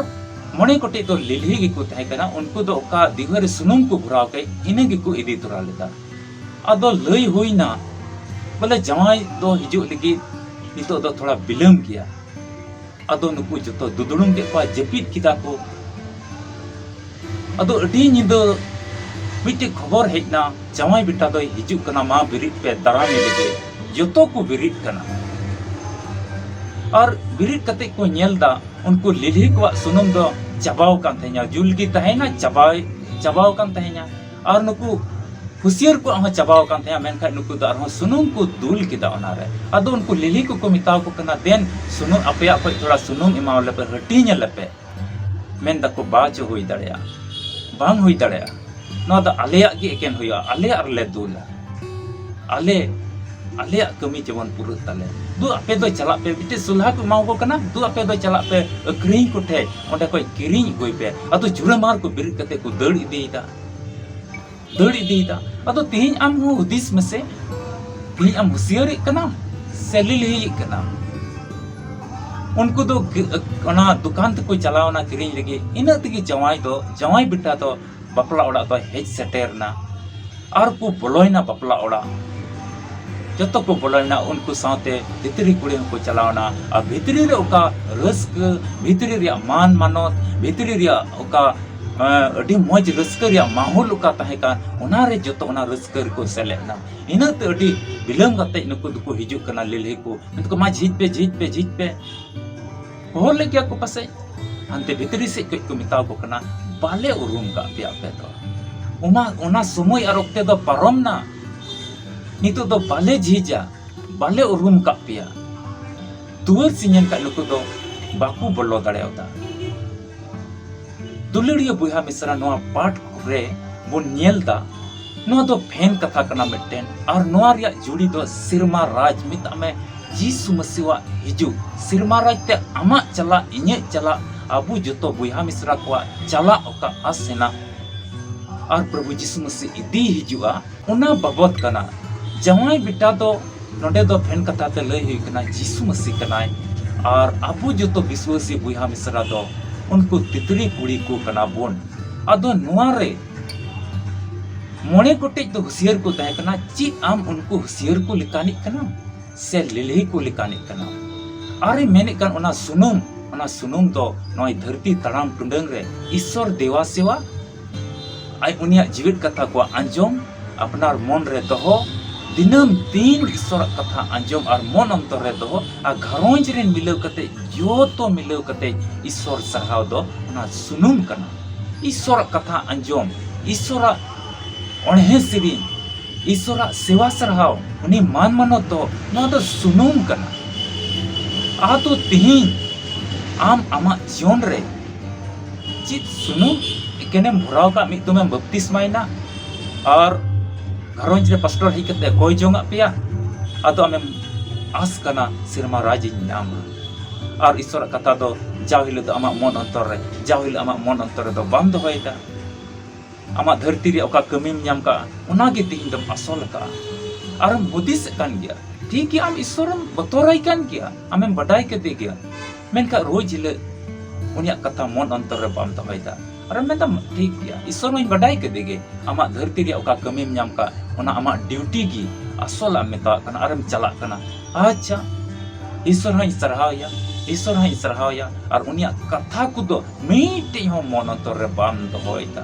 ᱢᱚᱬᱮ ᱜᱚᱴᱮᱡ ᱫᱚ ᱞᱤᱞᱦᱤ ᱜᱮᱠᱚ ᱛᱟᱦᱮᱸ ᱠᱟᱱᱟ᱾ ᱩᱱᱠᱩ ᱫᱚ ᱚᱠᱟ ᱫᱤᱣᱦᱟᱹ ᱨᱮ ᱥᱩᱱᱩᱢ ᱠᱚ ᱵᱷᱚᱨᱟᱣ ᱠᱮᱫ, ᱤᱱᱟᱹ ᱜᱮᱠᱚ ᱤᱫᱤ ᱛᱚᱨᱟ ᱞᱮᱫᱟ᱾ ᱟᱫᱚ ᱞᱟᱹᱭ ᱦᱩᱭᱱᱟ, ᱵᱚᱞᱮ ᱡᱟᱶᱟᱭ ᱫᱚ ᱦᱤᱡᱩᱜ ᱞᱟᱹᱜᱤᱫ ᱱᱤᱛᱚᱜ ᱫᱚ ᱛᱷᱚᱲᱟ ᱵᱤᱞᱚᱢ ᱜᱮᱭᱟ᱾ ᱟᱫᱚ ᱱᱩᱠᱩ ᱡᱚᱛᱚ ᱫᱩᱫᱲᱩᱢ ᱠᱮᱫ ᱠᱚᱣᱟ, ᱡᱟᱹᱯᱤᱫ ᱠᱮᱫᱟ ᱠᱚ᱾ ᱟᱫᱚ ᱟᱹᱰᱤ ᱧᱤᱫᱟᱹ ᱢᱤᱫᱴᱮᱡ ᱠᱷᱚᱵᱚᱨ ᱦᱮᱡ ᱮᱱᱟ, ᱡᱟᱶᱟᱭ ᱵᱮᱴᱟ ᱫᱚᱭ ᱦᱤᱡᱩᱜ ᱠᱟᱱᱟ, ᱢᱟ ᱵᱮᱨᱮᱫ ᱯᱮ, ᱫᱟᱨᱟᱢᱮ ᱞᱟᱹᱜᱤᱫ᱾ ᱡᱚᱛᱚ ᱠᱚ ᱵᱮᱨᱮᱫ ᱠᱟᱱᱟ᱾ ᱟᱨ ᱵᱮᱨᱮᱫ ᱠᱟᱛᱮ ᱠᱚ ᱧᱮᱞ ᱫᱟ, ᱩᱱᱠᱩ ᱞᱤᱞᱦᱤ ᱠᱚᱣᱟᱜ ᱥᱩᱱᱩᱢ ᱫᱚ ᱪᱟᱵᱟᱣ ᱟᱠᱟᱱ ᱛᱟᱦᱮᱸᱧᱟ, ᱡᱩᱞ ᱜᱮ ᱛᱟᱦᱮᱸᱭᱮᱱᱟ, ᱪᱟᱵᱟᱭ, ᱪᱟᱵᱟᱣ ᱟᱠᱟᱱ ᱛᱟᱦᱮᱸᱧᱟ᱾ ᱟᱨ ᱱᱩᱠᱩ ᱦᱩᱥᱤᱭᱟᱹᱨ ᱠᱚᱣᱟᱜ ᱦᱚᱸ ᱪᱟᱵᱟᱣ ᱟᱠᱟᱱ ᱛᱟᱦᱮᱸᱭᱟ, ᱢᱮᱱᱠᱷᱟᱱ ᱱᱩᱠᱩ ᱫᱚ ᱟᱨᱦᱚᱸ ᱥᱩᱱᱩᱢ ᱠᱚ ᱫᱩᱞ ᱠᱮᱫᱟ ᱚᱱᱟᱨᱮ᱾ ᱟᱫᱚ ᱩᱱᱠᱩ ᱞᱤᱞᱦᱤ ᱠᱚᱠᱚ ᱢᱮᱛᱟᱣ ᱠᱚ ᱠᱟᱱᱟ, "ᱫᱮᱱ ᱥᱩᱱᱩᱢ, ᱟᱯᱮᱭᱟᱜ ᱠᱷᱚᱡ ᱛᱷᱚᱲᱟ ᱥᱩᱱᱩᱢ ᱮᱢᱟᱣ ᱞᱮᱯᱮ, ᱦᱟᱹᱴᱤᱧ ᱟᱞᱮᱯᱮ᱾" ᱢᱮᱱ ᱫᱟᱠᱚ, "ᱵᱟᱪᱚ ᱦᱩᱭ ᱫᱟᱲᱮᱭᱟᱜᱼᱟ, ᱵᱟᱝ ᱦᱩᱭ ᱫᱟᱲᱮᱭᱟᱜᱼᱟ, ᱱᱚᱣᱟ ᱫᱚ ᱟᱞᱮᱭᱟᱜ ᱜᱮ ᱮᱠᱮᱱ ᱦᱩᱭᱩᱜᱼᱟ, ᱟᱞᱮᱭᱟᱜ ᱨᱮᱞᱮ ᱫᱩᱞᱟ, ᱟᱞᱮ, ᱟᱞᱮᱭᱟᱜ ᱠᱟᱹᱢᱤ ᱡᱮᱢᱚᱱ ᱯᱩᱨᱟᱹᱜ ᱛᱟᱞᱮ᱾ ᱫᱩ ᱟᱯᱮ ᱫᱚ ᱪᱟᱞᱟᱜ ᱯᱮ", ᱢᱤᱫᱴᱮᱡ ᱥᱚᱞᱦᱟ ᱠᱚ ᱮᱢᱟᱣ ᱠᱚ ᱠᱟᱱᱟ, "ᱫᱩ ᱟᱯᱮ ᱫᱚ ᱪᱟᱞᱟᱜ ᱯᱮ ᱟᱹᱠᱷᱨᱤᱧ ᱠᱚ ᱴᱷᱮᱡ, ᱚᱸᱰᱮ ᱠᱷᱚᱡ ᱠᱤᱨᱤᱧ ᱟᱹᱜᱩᱭ ᱯᱮ᱾" ᱟᱫᱚ ᱡᱩᱨᱟᱹᱢᱟᱨ ᱠᱚ ᱵᱮᱨᱮᱫ ᱠᱟᱛᱮ ᱠᱚ ᱫᱟᱹᱲ ᱤᱫᱤᱭᱮᱫᱟ, ᱫᱟᱹᱲ ᱤᱫᱤᱭᱮᱫᱟ᱾ ᱟᱫᱚ ᱛᱮᱦᱮᱧ ᱟᱢ ᱦᱚᱸ ᱦᱩᱫᱤᱥ ᱢᱮᱥᱮ, ᱛᱮᱦᱮᱧ ᱟᱢ ᱦᱩᱥᱤᱭᱟᱹᱨᱤᱜ ᱠᱟᱱᱟᱢ ᱥᱮ ᱞᱤᱞᱦᱤᱭᱮᱫ ᱠᱟᱱᱟ᱾ ᱩᱱᱠᱩ ᱫᱚ ᱠᱤ-, ᱚᱱᱟ ᱫᱚᱠᱟᱱ ᱛᱮᱠᱚ ᱪᱟᱞᱟᱣᱱᱟ ᱠᱤᱨᱤᱧ ᱞᱟᱹᱜᱤᱫ, ᱤᱱᱟᱹᱜ ᱛᱮᱜᱮ ᱡᱟᱶᱟᱭ ᱫᱚ, ᱡᱟᱶᱟᱭ ᱵᱮᱴᱟ ᱫᱚ ᱵᱟᱯᱞᱟ ᱚᱲᱟᱜ ᱫᱚ ᱦᱮᱡ ᱥᱮᱴᱮᱨ ᱮᱱᱟ᱾ ᱟᱨ ᱠᱚ ᱵᱚᱞᱚᱭᱮᱱᱟ ᱵᱟᱯᱞᱟ ᱚᱲᱟᱜ᱾ ᱡᱚᱛᱚ ᱠᱚ ᱵᱚᱞᱚᱭᱮᱱᱟ, ᱩᱱᱠᱩ ᱥᱟᱶᱛᱮ ᱵᱷᱤᱛᱨᱤ ᱠᱩᱲᱤ ᱦᱚᱸᱠᱚ ᱪᱟᱞᱟᱣᱱᱟ᱾ ᱟᱨ ᱵᱷᱤᱛᱨᱤ ᱨᱮ ᱚᱠᱟ ᱨᱟᱹᱥᱠᱟᱹ, ᱵᱷᱤᱛᱨᱤ ᱨᱮᱭᱟᱜ ᱢᱟᱱ ᱢᱟᱱᱚᱛ, ᱵᱷᱤᱛᱨᱤ ᱨᱮᱭᱟᱜ ᱚᱠᱟ, ᱮᱸ, ᱟᱹᱰᱤ ᱢᱚᱡᱽ ᱨᱟᱹᱥᱠᱟᱹ ᱨᱮᱭᱟᱜ ᱢᱟᱦᱚᱞ ᱚᱠᱟ ᱛᱟᱦᱮᱸ ᱠᱟᱱ, ᱚᱱᱟ ᱨᱮ ᱡᱚᱛᱚ ᱚᱱᱟ ᱨᱟᱹᱥᱠᱟᱹ ᱨᱮᱠᱚ ᱥᱮᱞᱮᱫ ᱮᱱᱟ᱾ ᱤᱱᱟᱹᱜ ᱛᱮ ᱟᱹᱰᱤ ᱵᱤᱞᱚᱢ ᱠᱟᱛᱮ ᱱᱩᱠᱩ ᱫᱚᱠᱚ ᱦᱤᱡᱩᱜ ᱠᱟᱱᱟ ᱞᱤᱞᱦᱤ ᱠᱚ᱾ ᱢᱮᱱ ᱠᱚ, "ᱢᱟ ᱡᱷᱤᱡ ᱯᱮ, ᱡᱷᱤᱡ ᱯᱮ, ᱡᱷᱤᱡ ᱯᱮ᱾" ᱦᱚᱦᱚ ᱞᱮᱫ ᱜᱮᱭᱟ ᱠᱚ ᱯᱟᱥᱮᱡ᱾ ᱦᱟᱱᱛᱮ ᱵᱷᱤᱛᱨᱤ ᱥᱮᱫ ᱠᱷᱚᱡ ᱠᱚ ᱢᱮᱛᱟᱣ ᱠᱚ ᱠᱟᱱᱟ, "ᱵᱟᱞᱮ ᱩᱨᱩᱢ ᱠᱟᱜ ᱯᱮᱭᱟ ᱟᱯᱮ ᱫᱚ᱾ ᱚᱱᱟ, ᱚᱱᱟ ᱥᱚᱢᱚᱭ ᱟᱨ ᱚᱠᱛᱮ ᱫᱚ ᱯᱟᱨᱚᱢ ᱱᱟ᱾ ᱱᱤᱛᱚᱜ ᱫᱚ ᱵᱟᱞᱮ ᱡᱷᱤᱡᱟ, ᱵᱟᱞᱮ ᱩᱨᱩᱢ ᱠᱟᱜ ᱯᱮᱭᱟ᱾" ᱫᱩᱣᱟᱹᱨ ᱥᱤᱧ ᱮᱱ ᱠᱷᱟᱡ ᱱᱩᱠᱩ ᱫᱚ ᱵᱟᱠᱚ ᱵᱚᱞᱚ ᱫᱟᱲᱮᱭᱟᱫᱟ᱾ ᱫᱩᱞᱟᱹᱲᱤᱭᱟᱹ ᱵᱚᱭᱦᱟ ᱢᱤᱥᱨᱟ, ᱱᱚᱣᱟ ᱯᱟᱴ ᱨᱮ ᱵᱚᱱ ᱧᱮᱞ ᱫᱟ, ᱱᱚᱣᱟ ᱫᱚ ᱵᱷᱮᱱ ᱠᱟᱛᱷᱟ ᱠᱟᱱᱟ ᱢᱤᱫᱴᱮᱱ, ᱟᱨ ᱱᱚᱣᱟ ᱨᱮᱭᱟᱜ ᱡᱩᱲᱤ ᱫᱚ ᱥᱮᱨᱢᱟ ᱨᱟᱡᱽ, ᱢᱮᱛᱟᱜ ᱢᱮ, ᱡᱤᱥᱩ ᱢᱟᱹᱥᱤᱣᱟᱜ ᱦᱤᱡᱩᱜ᱾ ᱥᱮᱨᱢᱟ ᱨᱟᱡᱽ ᱛᱮ ᱟᱢᱟᱜ ᱪᱟᱞᱟᱜ, ᱤᱧᱟᱹᱜ ᱪᱟᱞᱟᱜ, ᱟᱵᱚ ᱡᱚᱛᱚ ᱵᱚᱭᱦᱟ ᱢᱤᱥᱨᱟ ᱠᱚᱣᱟᱜ ᱪᱟᱞᱟᱜ ᱚᱠᱟ ᱟᱥ ᱦᱮᱱᱟᱜ, ᱟᱨ ᱯᱨᱚᱵᱷᱩ ᱡᱤᱥᱩ ᱢᱟᱹᱥᱤ ᱤᱫᱤᱭ ᱦᱤᱡᱩᱜᱼᱟ, ᱚᱱᱟ ᱵᱟᱵᱚᱫ ᱠᱟᱱᱟ᱾ ᱡᱟᱶᱟᱭ ᱵᱮᱴᱟ ᱫᱚ ᱱᱚᱰᱮ ᱫᱚ ᱵᱷᱮᱱ ᱠᱟᱛᱷᱟ ᱛᱮ ᱞᱟᱹᱭ ᱦᱩᱭ ᱠᱟᱱᱟ, ᱡᱤᱥᱩ ᱢᱟᱹᱥᱤ ᱠᱟᱱᱟᱭ᱾ ᱟᱨ ᱟᱵᱚ ᱡᱚᱛᱚ ᱵᱤᱥᱣᱟᱹᱥᱤ ᱵᱚᱭᱦᱟ ᱢᱤᱥᱨᱟ ᱫᱚ ᱩᱱᱠᱩ ᱛᱤᱛᱨᱤ ᱠᱩᱲᱤ ᱠᱚ ᱠᱟᱱᱟ ᱵᱚᱱ᱾ ᱟᱫᱚ ᱱᱚᱣᱟ ᱨᱮ ᱢᱚᱬᱮ ᱜᱚᱴᱮᱡ ᱫᱚ ᱦᱩᱥᱤᱭᱟᱹᱨ ᱠᱚ ᱛᱟᱦᱮᱸ ᱠᱟᱱᱟ᱾ ᱪᱮᱫ ᱟᱢ ᱩᱱᱠᱩ ᱦᱩᱥᱤᱭᱟᱹᱨ ᱠᱚ ᱞᱮᱠᱟᱱᱤᱡ ᱠᱟᱱᱟᱢ ᱥᱮ ᱞᱤᱞᱦᱤ ᱠᱚ ᱞᱮᱠᱟᱱᱤᱡ ᱠᱟᱱᱟᱢ? ᱟᱨᱮ ᱢᱮᱱᱮᱫ ᱠᱟᱱ ᱚᱱᱟ ᱥᱩᱱᱩᱢ, ᱚᱱᱟ ᱥᱩᱱᱩᱢ ᱫᱚ ᱱᱚᱜᱼᱚᱭ ᱫᱷᱟᱹᱨᱛᱤ ᱛᱟᱲᱟᱢ ᱴᱩᱰᱟᱹᱝ ᱨᱮ ᱤᱥᱥᱚᱨ ᱫᱮᱣᱟ ᱥᱮᱣᱟ, ᱟᱡ ᱩᱱᱤᱭᱟᱜ ᱡᱤᱣᱮᱫ ᱠᱟᱛᱷᱟ ᱠᱚ ᱟᱸᱡᱚᱢ, ᱟᱯᱱᱟᱨ ᱢᱚᱱ ᱨᱮ ᱫᱚᱦᱚ, ᱫᱤᱱᱟᱹᱢ ᱫᱤᱱ ᱤᱥᱥᱚᱨᱟᱜ ᱠᱟᱛᱷᱟ ᱟᱸᱡᱚᱢ ᱟᱨ ᱢᱚᱱ ᱚᱱᱛᱚᱨ ᱨᱮ ᱫᱚᱦᱚ, ᱟᱨ ᱜᱷᱟᱨᱚᱸᱡᱽ ᱨᱮᱱ ᱢᱤᱞᱟᱹᱣ ᱠᱟᱛᱮ, ᱡᱚᱛᱚ ᱢᱤᱞᱟᱹᱣ ᱠᱟᱛᱮ ᱤᱥᱥᱚᱨ ᱥᱟᱨᱦᱟᱣ ᱫᱚ ᱚᱱᱟ ᱥᱩᱱᱩᱢ ᱠᱟᱱᱟ᱾ ᱤᱥᱥᱚᱨᱟᱜ ᱠᱟᱛᱷᱟ ᱟᱸᱡᱚᱢ, ᱤᱥᱥᱚᱨᱟᱜ ᱚᱬᱦᱮ ᱥᱮᱨᱮᱧ, ᱤᱥᱥᱚᱨᱟᱜ ᱥᱮᱣᱟ ᱥᱟᱨᱦᱟᱣ, ᱩᱱᱤ ᱢᱟᱱ ᱢᱟᱱᱚᱛ ᱫᱚ, ᱱᱚᱣᱟ ᱫᱚ ᱥᱩᱱᱩᱢ ᱠᱟᱱᱟ᱾ ᱟᱫᱚ ᱛᱤᱦᱤᱧ ᱟᱢ ᱟᱢᱟᱜ ᱡᱤᱭᱚᱱ ᱨᱮ ᱪᱮᱫ ᱥᱩᱱᱩᱢ ᱮᱠᱮᱱᱮᱢ ᱵᱷᱚᱨᱟᱣ ᱠᱟᱜ? ᱢᱤᱫ ᱫᱚᱢᱮᱢ ᱵᱟᱯᱛᱤᱥᱢᱟᱭᱮᱱᱟ ᱟᱨ ᱜᱷᱟᱨᱚᱸᱡᱽ ᱨᱮ ᱯᱟᱥᱴᱚᱨ ᱦᱮᱡ ᱠᱟᱛᱮ ᱠᱚᱭ ᱡᱚᱝ ᱟᱜ ᱯᱮᱭᱟ, ᱟᱫᱚ ᱟᱢᱮᱢ ᱟᱥ ᱠᱟᱱᱟ ᱥᱮᱨᱢᱟ ᱨᱟᱡᱽ ᱤᱧ ᱧᱟᱢᱟ᱾ ᱟᱨ ᱤᱥᱥᱚᱨᱟᱜ ᱠᱟᱛᱷᱟ ᱫᱚ ᱡᱟᱣ ᱦᱤᱞᱳᱜ ᱫᱚ ᱟᱢᱟᱜ ᱢᱚᱱ ᱚᱱᱛᱚᱨ ᱨᱮ, ᱡᱟᱣ ᱦᱤᱞᱳᱜ ᱟᱢᱟᱜ ᱢᱚᱱ ᱚᱱᱛᱚᱨ ᱨᱮᱫᱚ ᱵᱟᱢ ᱫᱚᱦᱚᱭᱮᱫᱟ᱾ ᱟᱢᱟᱜ ᱫᱷᱟᱹᱨᱛᱤ ᱨᱮ ᱚᱠᱟ ᱠᱟᱹᱢᱤᱢ ᱧᱟᱢ ᱠᱟᱜᱼᱟ, ᱚᱱᱟᱜᱮ ᱛᱤᱦᱤᱧ ᱫᱚᱢ ᱟᱥᱚᱞ ᱟᱠᱟᱜᱼᱟ᱾ ᱟᱨᱮᱢ ᱦᱩᱫᱤᱥᱮᱫ ᱠᱟᱱ ᱜᱮᱭᱟ, ᱴᱷᱤᱠ ᱜᱮᱭᱟ, ᱟᱢ ᱤᱥᱥᱚᱨᱮᱢ ᱵᱚᱛᱚᱨᱟᱭ ᱠᱟᱱ ᱜᱮᱭᱟ, ᱟᱢᱮᱢ ᱵᱟᱰᱟᱭ ᱠᱮᱫᱮ ᱜᱮᱭᱟ, ᱢᱮᱱᱠᱷᱟᱱ ᱨᱳᱡᱽ ᱦᱤᱞᱳᱜ ᱩᱱᱤᱭᱟᱜ ᱠᱟᱛᱷᱟ ᱢᱚᱱ ᱚᱱᱛᱚᱨ ᱨᱮ ᱵᱟᱢ ᱫᱚᱦᱚᱭᱮᱫᱟ᱾ ᱟᱨᱮᱢ ᱢᱮᱱᱫᱟ, "ᱴᱷᱤᱠ ᱜᱮᱭᱟ, ᱤᱥᱥᱚᱨ ᱢᱟᱧ ᱵᱟᱰᱟᱭ ᱠᱮᱫᱮ ᱜᱮ, ᱟᱢᱟᱜ ᱫᱷᱟᱹᱨᱛᱤ ᱨᱮᱭᱟᱜ ᱚᱠᱟ ᱠᱟᱹᱢᱤᱢ ᱧᱟᱢ ᱠᱟᱜ, ᱚᱱᱟ ᱟᱢᱟᱜ ᱰᱤᱭᱩᱴᱤ ᱜᱮ ᱟᱥᱚᱞᱟᱜ ᱮᱢ ᱢᱮᱛᱟᱣᱟᱜ ᱠᱟᱱᱟ, ᱟᱨᱮᱢ ᱪᱟᱞᱟᱜ ᱠᱟᱱᱟ᱾ ᱟᱪᱪᱷᱟ, ᱤᱥᱥᱚᱨ ᱦᱚᱸᱧ ᱥᱟᱨᱦᱟᱣᱮᱭᱟ, ᱤᱥᱥᱚᱨ ᱦᱚᱸᱧ ᱥᱟᱨᱦᱟᱣᱮᱭᱟ", ᱟᱨ ᱩᱱᱤᱭᱟᱜ ᱠᱟᱛᱷᱟ ᱠᱚᱫᱚ ᱢᱤᱫᱴᱮᱡ ᱦᱚᱸ ᱢᱚᱱ ᱚᱱᱛᱚᱨ ᱨᱮ ᱵᱟᱢ ᱫᱚᱦᱚᱭᱮᱫᱟ᱾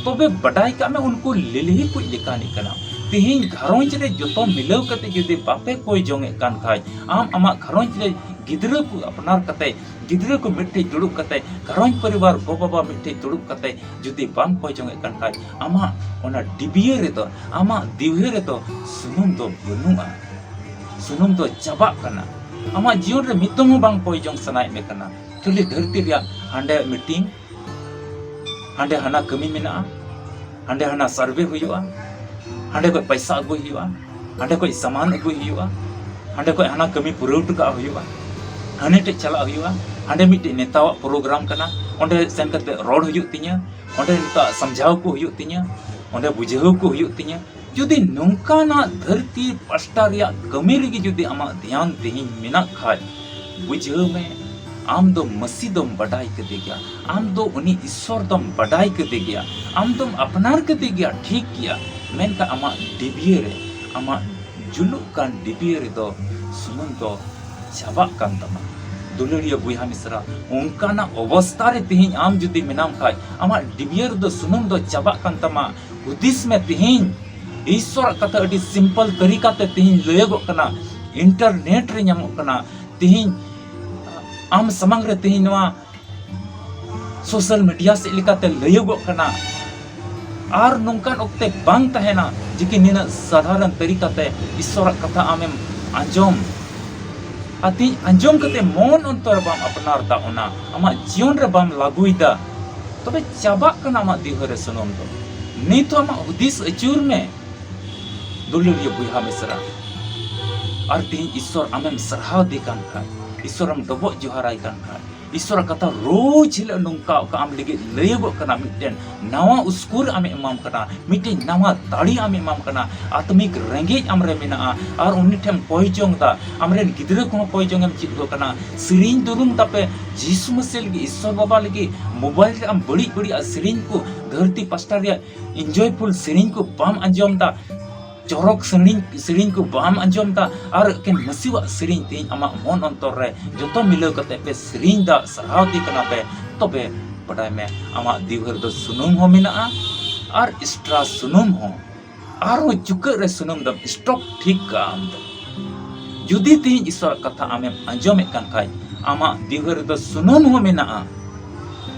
ᱛᱚᱵᱮ ᱵᱟᱰᱟᱭ ᱠᱟᱜ ᱢᱮ, ᱩᱱᱠᱩ ᱞᱤᱞᱦᱤ ᱠᱚ ᱞᱮᱠᱟᱱᱤᱡ ᱠᱟᱱᱟ᱾ ᱛᱮᱦᱮᱧ ᱜᱷᱟᱨᱚᱸᱡᱽ ᱨᱮ ᱡᱚᱛᱚ ᱢᱤᱞᱟᱹᱣ ᱠᱟᱛᱮ ᱡᱩᱫᱤ ᱵᱟᱯᱮ ᱠᱚᱭ ᱡᱚᱝ ᱮᱫ ᱠᱟᱱ ᱠᱷᱟᱡ, ᱟᱢ ᱟᱢᱟᱜ ᱜᱷᱟᱨᱚᱸᱡᱽ ᱨᱮ ᱜᱤᱫᱽᱨᱟᱹ ᱠᱚ ᱟᱯᱱᱟᱨ ᱠᱟᱛᱮ, ᱜᱤᱫᱽᱨᱟᱹ ᱠᱚ ᱢᱤᱫᱴᱷᱮᱡ ᱫᱩᱲᱩᱵ ᱠᱟᱛᱮ, ᱜᱷᱟᱨᱚᱸᱡᱽ ᱯᱚᱨᱤᱵᱟᱨ ᱜᱚ ᱵᱟᱵᱟ ᱢᱤᱫᱴᱷᱮᱡ ᱫᱩᱲᱩᱵ ᱠᱟᱛᱮ ᱡᱩᱫᱤ ᱵᱟᱢ ᱠᱚᱭ ᱡᱚᱝ ᱮᱫ ᱠᱟᱱ ᱠᱷᱟᱡ, ᱟᱢᱟᱜ ᱚᱱᱟ ᱰᱤᱵᱤᱭᱟᱹ ᱨᱮᱫᱚ, ᱟᱢᱟᱜ ᱫᱤᱣᱦᱟᱹ ᱨᱮᱫᱚ ᱥᱩᱱᱩᱢ ᱫᱚ ᱵᱟᱹᱱᱩᱜᱼᱟ᱾ ᱥᱩᱱᱩᱢ ᱫᱚ ᱪᱟᱵᱟᱜ ᱠᱟᱱᱟ᱾ ᱟᱢᱟᱜ ᱡᱤᱭᱚᱱ ᱨᱮ ᱢᱤᱫ ᱫᱚᱢ ᱦᱚᱸ ᱵᱟᱝ ᱠᱚᱭ ᱡᱚᱝ ᱥᱟᱱᱟᱭᱮᱫ ᱢᱮ ᱠᱟᱱᱟ᱾ ᱠᱷᱟᱹᱞᱤ ᱫᱷᱟᱹᱨᱛᱤ ᱨᱮᱭᱟᱜ ᱦᱟᱸᱰᱮ ᱢᱤᱴᱤᱝ, ᱦᱟᱸᱰᱮ ᱦᱟᱱᱟ ᱠᱟᱹᱢᱤ ᱢᱮᱱᱟᱜᱼᱟ, ᱦᱟᱸᱰᱮ ᱦᱟᱱᱟ ᱥᱟᱨᱵᱷᱮ ᱦᱩᱭᱩᱜᱼᱟ, ᱦᱟᱸᱰᱮ ᱠᱷᱚᱡ ᱯᱚᱭᱥᱟ ᱟᱹᱜᱩᱭ ᱦᱩᱭᱩᱜᱼᱟ, ᱦᱟᱸᱰᱮ ᱠᱷᱚᱡ ᱥᱟᱢᱟᱱ ᱟᱹᱜᱩᱭ ᱦᱩᱭᱩᱜᱼᱟ, ᱦᱟᱸᱰᱮ ᱠᱷᱚᱡ ᱦᱟᱱᱟ ᱠᱟᱹᱢᱤ ᱯᱩᱨᱟᱹᱣ ᱦᱚᱴᱚ ᱠᱟᱜ ᱦᱩᱭᱩᱜᱼᱟ, ᱦᱟᱹᱱᱤ ᱴᱷᱮᱡ ᱪᱟᱞᱟᱜ ᱦᱩᱭᱩᱜᱼᱟ, ᱦᱟᱸᱰᱮ ᱢᱤᱫᱴᱮᱡ ᱱᱮᱛᱟᱣᱟᱜ ᱯᱨᱳᱜᱨᱟᱢ ᱠᱟᱱᱟ, ᱚᱸᱰᱮ ᱥᱮᱱ ᱠᱟᱛᱮ ᱨᱚᱲ ᱦᱩᱭᱩᱜ ᱛᱤᱧᱟᱹ, ᱚᱸᱰᱮ ᱱᱮᱛᱟ ᱥᱟᱢᱡᱷᱟᱣ ᱠᱚ ᱦᱩᱭᱩᱜ ᱛᱤᱧᱟᱹ, ᱚᱸᱰᱮ ᱵᱩᱡᱷᱟᱹᱣ ᱠᱚ ᱦᱩᱭᱩᱜ ᱛᱤᱧᱟᱹ᱾ ᱡᱩᱫᱤ ᱱᱚᱝᱠᱟᱱᱟᱜ ᱫᱷᱟᱹᱨᱛᱤ ᱯᱟᱥᱴᱟ ᱨᱮᱭᱟᱜ ᱠᱟᱹᱢᱤ ᱨᱮᱜᱮ ᱡᱩᱫᱤ ᱟᱢᱟᱜ ᱫᱷᱮᱭᱟᱱ ᱛᱮᱦᱮᱧ ᱢᱮᱱᱟᱜ ᱠᱷᱟᱡ, ᱵᱩᱡᱷᱟᱹᱣ ᱢᱮ, ᱟᱢ ᱫᱚ ᱢᱟᱹᱥᱤ ᱫᱚᱢ ᱵᱟᱰᱟᱭ ᱠᱮᱫᱮ ᱜᱮᱭᱟ, ᱟᱢ ᱫᱚ ᱩᱱᱤ ᱤᱥᱥᱚᱨ ᱫᱚᱢ ᱵᱟᱰᱟᱭ ᱠᱮᱫᱮ ᱜᱮᱭᱟ, ᱟᱢ ᱫᱚᱢ ᱟᱯᱱᱟᱨ ᱠᱮᱫᱮ ᱜᱮᱭᱟ, ᱴᱷᱤᱠ ᱜᱮᱭᱟ, ᱢᱮᱱᱠᱷᱟᱱ ᱟᱢᱟᱜ ᱰᱤᱵᱤᱭᱟᱹ ᱨᱮ, ᱟᱢᱟᱜ ᱡᱩᱞᱩᱜ ᱠᱟᱱ ᱰᱤᱵᱤᱭᱟᱹ ᱨᱮᱫᱚ ᱥᱩᱱᱩᱢ ᱫᱚ ᱪᱟᱵᱟᱜ ᱠᱟᱱ ᱛᱟᱢᱟ᱾ ᱫᱩᱞᱟᱹᱲᱤᱭᱟᱹ ᱵᱚᱭᱦᱟ ᱢᱤᱥᱨᱟ, ᱚᱱᱠᱟᱱᱟᱜ ᱚᱵᱚᱥᱛᱟ ᱨᱮ ᱛᱮᱦᱮᱧ ᱟᱢ ᱡᱩᱫᱤ ᱢᱮᱱᱟᱢ ᱠᱷᱟᱡ, ᱟᱢᱟᱜ ᱰᱤᱵᱤᱭᱟᱹ ᱨᱮᱫᱚ ᱥᱩᱱᱩᱢ ᱫᱚ ᱪᱟᱵᱟᱜ ᱠᱟᱱ ᱛᱟᱢᱟ᱾ ᱦᱩᱫᱤᱥ ᱢᱮ ᱛᱮᱦᱮᱧ, ᱤᱥᱥᱚᱨᱟᱜ ᱠᱟᱛᱷᱟ ᱟᱹᱰᱤ ᱥᱤᱢᱯᱚᱞ ᱛᱟᱹᱨᱤᱠᱟ ᱛᱮ ᱛᱮᱦᱮᱧ ᱞᱟᱹᱭᱟᱹᱜᱚᱜ ᱠᱟᱱᱟ, ᱤᱱᱴᱟᱨᱱᱮᱴ ᱨᱮ ᱧᱟᱢᱚᱜ ᱠᱟᱱᱟ᱾ ᱛᱮᱦᱮᱧ ᱟᱢ ᱥᱟᱢᱟᱝ ᱨᱮ ᱛᱮᱦᱮᱧ ᱱᱚᱣᱟ ᱥᱳᱥᱟᱞ ᱢᱤᱰᱤᱭᱟ ᱥᱮᱫ ᱞᱮᱠᱟᱛᱮ ᱞᱟᱹᱭᱟᱹᱜᱚᱜ ᱠᱟᱱᱟ᱾ ᱟᱨ ᱱᱚᱝᱠᱟᱱ ᱚᱠᱛᱮ ᱵᱟᱝ ᱛᱟᱦᱮᱱᱟ ᱡᱮ ᱠᱤ ᱱᱤᱱᱟᱹᱜ ᱥᱟᱫᱷᱟᱨᱚᱱ ᱛᱟᱹᱨᱤᱠᱟ ᱛᱮ ᱤᱥᱥᱚᱨᱟᱜ ᱠᱟᱛᱷᱟ ᱟᱢᱮᱢ ᱟᱸᱡᱚᱢ᱾ ᱟᱨ ᱛᱮᱦᱮᱧ ᱟᱸᱡᱚᱢ ᱠᱟᱛᱮ ᱢᱚᱱ ᱚᱱᱛᱚᱨ ᱵᱟᱢ ᱟᱯᱱᱟᱨ ᱫᱟ, ᱚᱱᱟ ᱟᱢᱟᱜ ᱡᱤᱭᱚᱱ ᱨᱮ ᱵᱟᱢ ᱞᱟᱹᱜᱩᱭ ᱫᱟ, ᱛᱚᱵᱮ ᱪᱟᱵᱟᱜ ᱠᱟᱱᱟ ᱟᱢᱟᱜ ᱫᱤᱣᱦᱟᱹ ᱨᱮ ᱥᱩᱱᱩᱢ ᱫᱚ᱾ ᱱᱤᱛ ᱦᱚᱸ ᱟᱢᱟᱜ ᱦᱩᱫᱤᱥ ᱟᱹᱪᱩᱨ ᱢᱮ, ᱫᱩᱞᱟᱹᱲᱤᱭᱟᱹ ᱵᱚᱭᱦᱟ ᱢᱤᱥᱨᱟ᱾ ᱟᱨ ᱛᱮᱦᱮᱧ ᱤᱥᱥᱚᱨ ᱟᱢᱮᱢ ᱥᱟᱨᱦᱟᱣ ᱫᱮ ᱠᱟᱱ ᱠᱷᱟᱡ, ᱤᱥᱥᱚᱨᱮᱢ ᱰᱚᱵᱚᱜ ᱡᱚᱦᱟᱨᱟᱭ ᱠᱟᱱ ᱠᱷᱟᱡ, ᱤᱥᱚᱨᱟᱜ ᱠᱟᱛᱷᱟ ᱨᱳᱡᱽ ᱦᱤᱞᱳᱜ ᱱᱚᱝᱠᱟ ᱚᱠᱟ ᱟᱢ ᱞᱟᱹᱜᱤᱫ ᱞᱟᱹᱭᱟᱹᱜᱚᱜ ᱠᱟᱱᱟ, ᱢᱤᱫᱴᱮᱱ ᱱᱟᱣᱟ ᱩᱥᱠᱩᱨ ᱟᱢᱮ ᱮᱢᱟᱢ ᱠᱟᱱᱟ, ᱢᱤᱫᱴᱮᱱ ᱱᱟᱣᱟ ᱫᱟᱲᱮ ᱟᱢᱮ ᱮᱢᱟᱢ ᱠᱟᱱᱟ, ᱟᱛᱢᱤᱠ ᱨᱮᱸᱜᱮᱡ ᱟᱢ ᱨᱮ ᱢᱮᱱᱟᱜᱼᱟ᱾ ᱟᱨ ᱩᱱᱤ ᱴᱷᱮᱱ ᱠᱚᱭ ᱡᱚᱝ ᱫᱟ, ᱟᱢᱨᱮᱱ ᱜᱤᱫᱽᱨᱟᱹ ᱠᱚᱦᱚᱸ ᱠᱚᱭ ᱡᱚᱝ ᱮᱢ ᱪᱮᱫ ᱟᱠᱚ ᱠᱟᱱᱟ᱾ ᱥᱮᱨᱮᱧ ᱫᱩᱨᱩᱢ ᱛᱟᱯᱮ ᱡᱤᱥᱩ ᱢᱟᱹᱥᱤ ᱞᱟᱹᱜᱤᱫ, ᱤᱥᱚᱨ ᱵᱟᱵᱟ ᱞᱟᱹᱜᱤᱫ ᱢᱳᱵᱟᱭᱤᱞ ᱨᱮ ᱟᱢ ᱵᱟᱹᱲᱤᱡ ᱵᱟᱹᱲᱤᱡ ᱟᱜ ᱥᱮᱨᱮᱧ ᱠᱚ, ᱫᱷᱟᱹᱨᱛᱤ ᱯᱟᱥᱴᱟ ᱨᱮᱭᱟᱜ enjoyful ᱥᱮᱨᱮᱧ ᱠᱚ ᱵᱟᱢ ᱟᱸᱡᱚᱢ ᱫᱟ, ᱪᱚᱨᱚᱠ ᱥᱮᱨᱮᱧ, ᱥᱮᱨᱮᱧ ᱠᱚ ᱵᱟᱢ ᱟᱸᱡᱚᱢ ᱫᱟ, ᱟᱨ ᱮᱠᱮᱱ ᱢᱟᱹᱥᱤᱣᱟᱜ ᱥᱮᱨᱮᱧ ᱛᱮᱦᱮᱧ ᱟᱢᱟᱜ ᱢᱚᱱ ᱚᱱᱛᱚᱨ ᱨᱮ ᱡᱚᱛᱚ ᱢᱤᱞᱟᱹᱣ ᱠᱟᱛᱮ ᱯᱮ ᱥᱮᱨᱮᱧ ᱫᱟ, ᱥᱟᱨᱦᱟᱣ ᱫᱮ ᱠᱟᱱᱟ ᱯᱮ, ᱛᱚᱵᱮ ᱵᱟᱰᱟᱭ ᱢᱮ, ᱟᱢᱟᱜ ᱫᱤᱣᱦᱟᱹ ᱨᱮᱫᱚ ᱥᱩᱱᱩᱢ ᱦᱚᱸ ᱢᱮᱱᱟᱜᱼᱟ ᱟᱨ ᱮᱠᱥᱴᱨᱟ ᱥᱩᱱᱩᱢ ᱦᱚᱸ᱾ ᱟᱨᱦᱚᱸ ᱪᱩᱠᱟᱹᱜ ᱨᱮ ᱥᱩᱱᱩᱢ ᱫᱚᱢ ᱥᱴᱚᱠ ᱴᱷᱤᱠ ᱠᱟᱜᱼᱟ ᱟᱢ ᱫᱚ᱾ ᱡᱩᱫᱤ ᱛᱮᱦᱮᱧ ᱤᱥᱚᱨᱟᱜ ᱠᱟᱛᱷᱟ ᱟᱢᱮᱢ ᱟᱸᱡᱚᱢᱮᱫ ᱠᱟᱱ ᱠᱷᱟᱡ, ᱟᱢᱟᱜ ᱫᱤᱣᱦᱟᱹ ᱨᱮᱫᱚ ᱥᱩᱱᱩᱢ ᱦᱚᱸ ᱢᱮᱱᱟᱜᱼᱟ᱾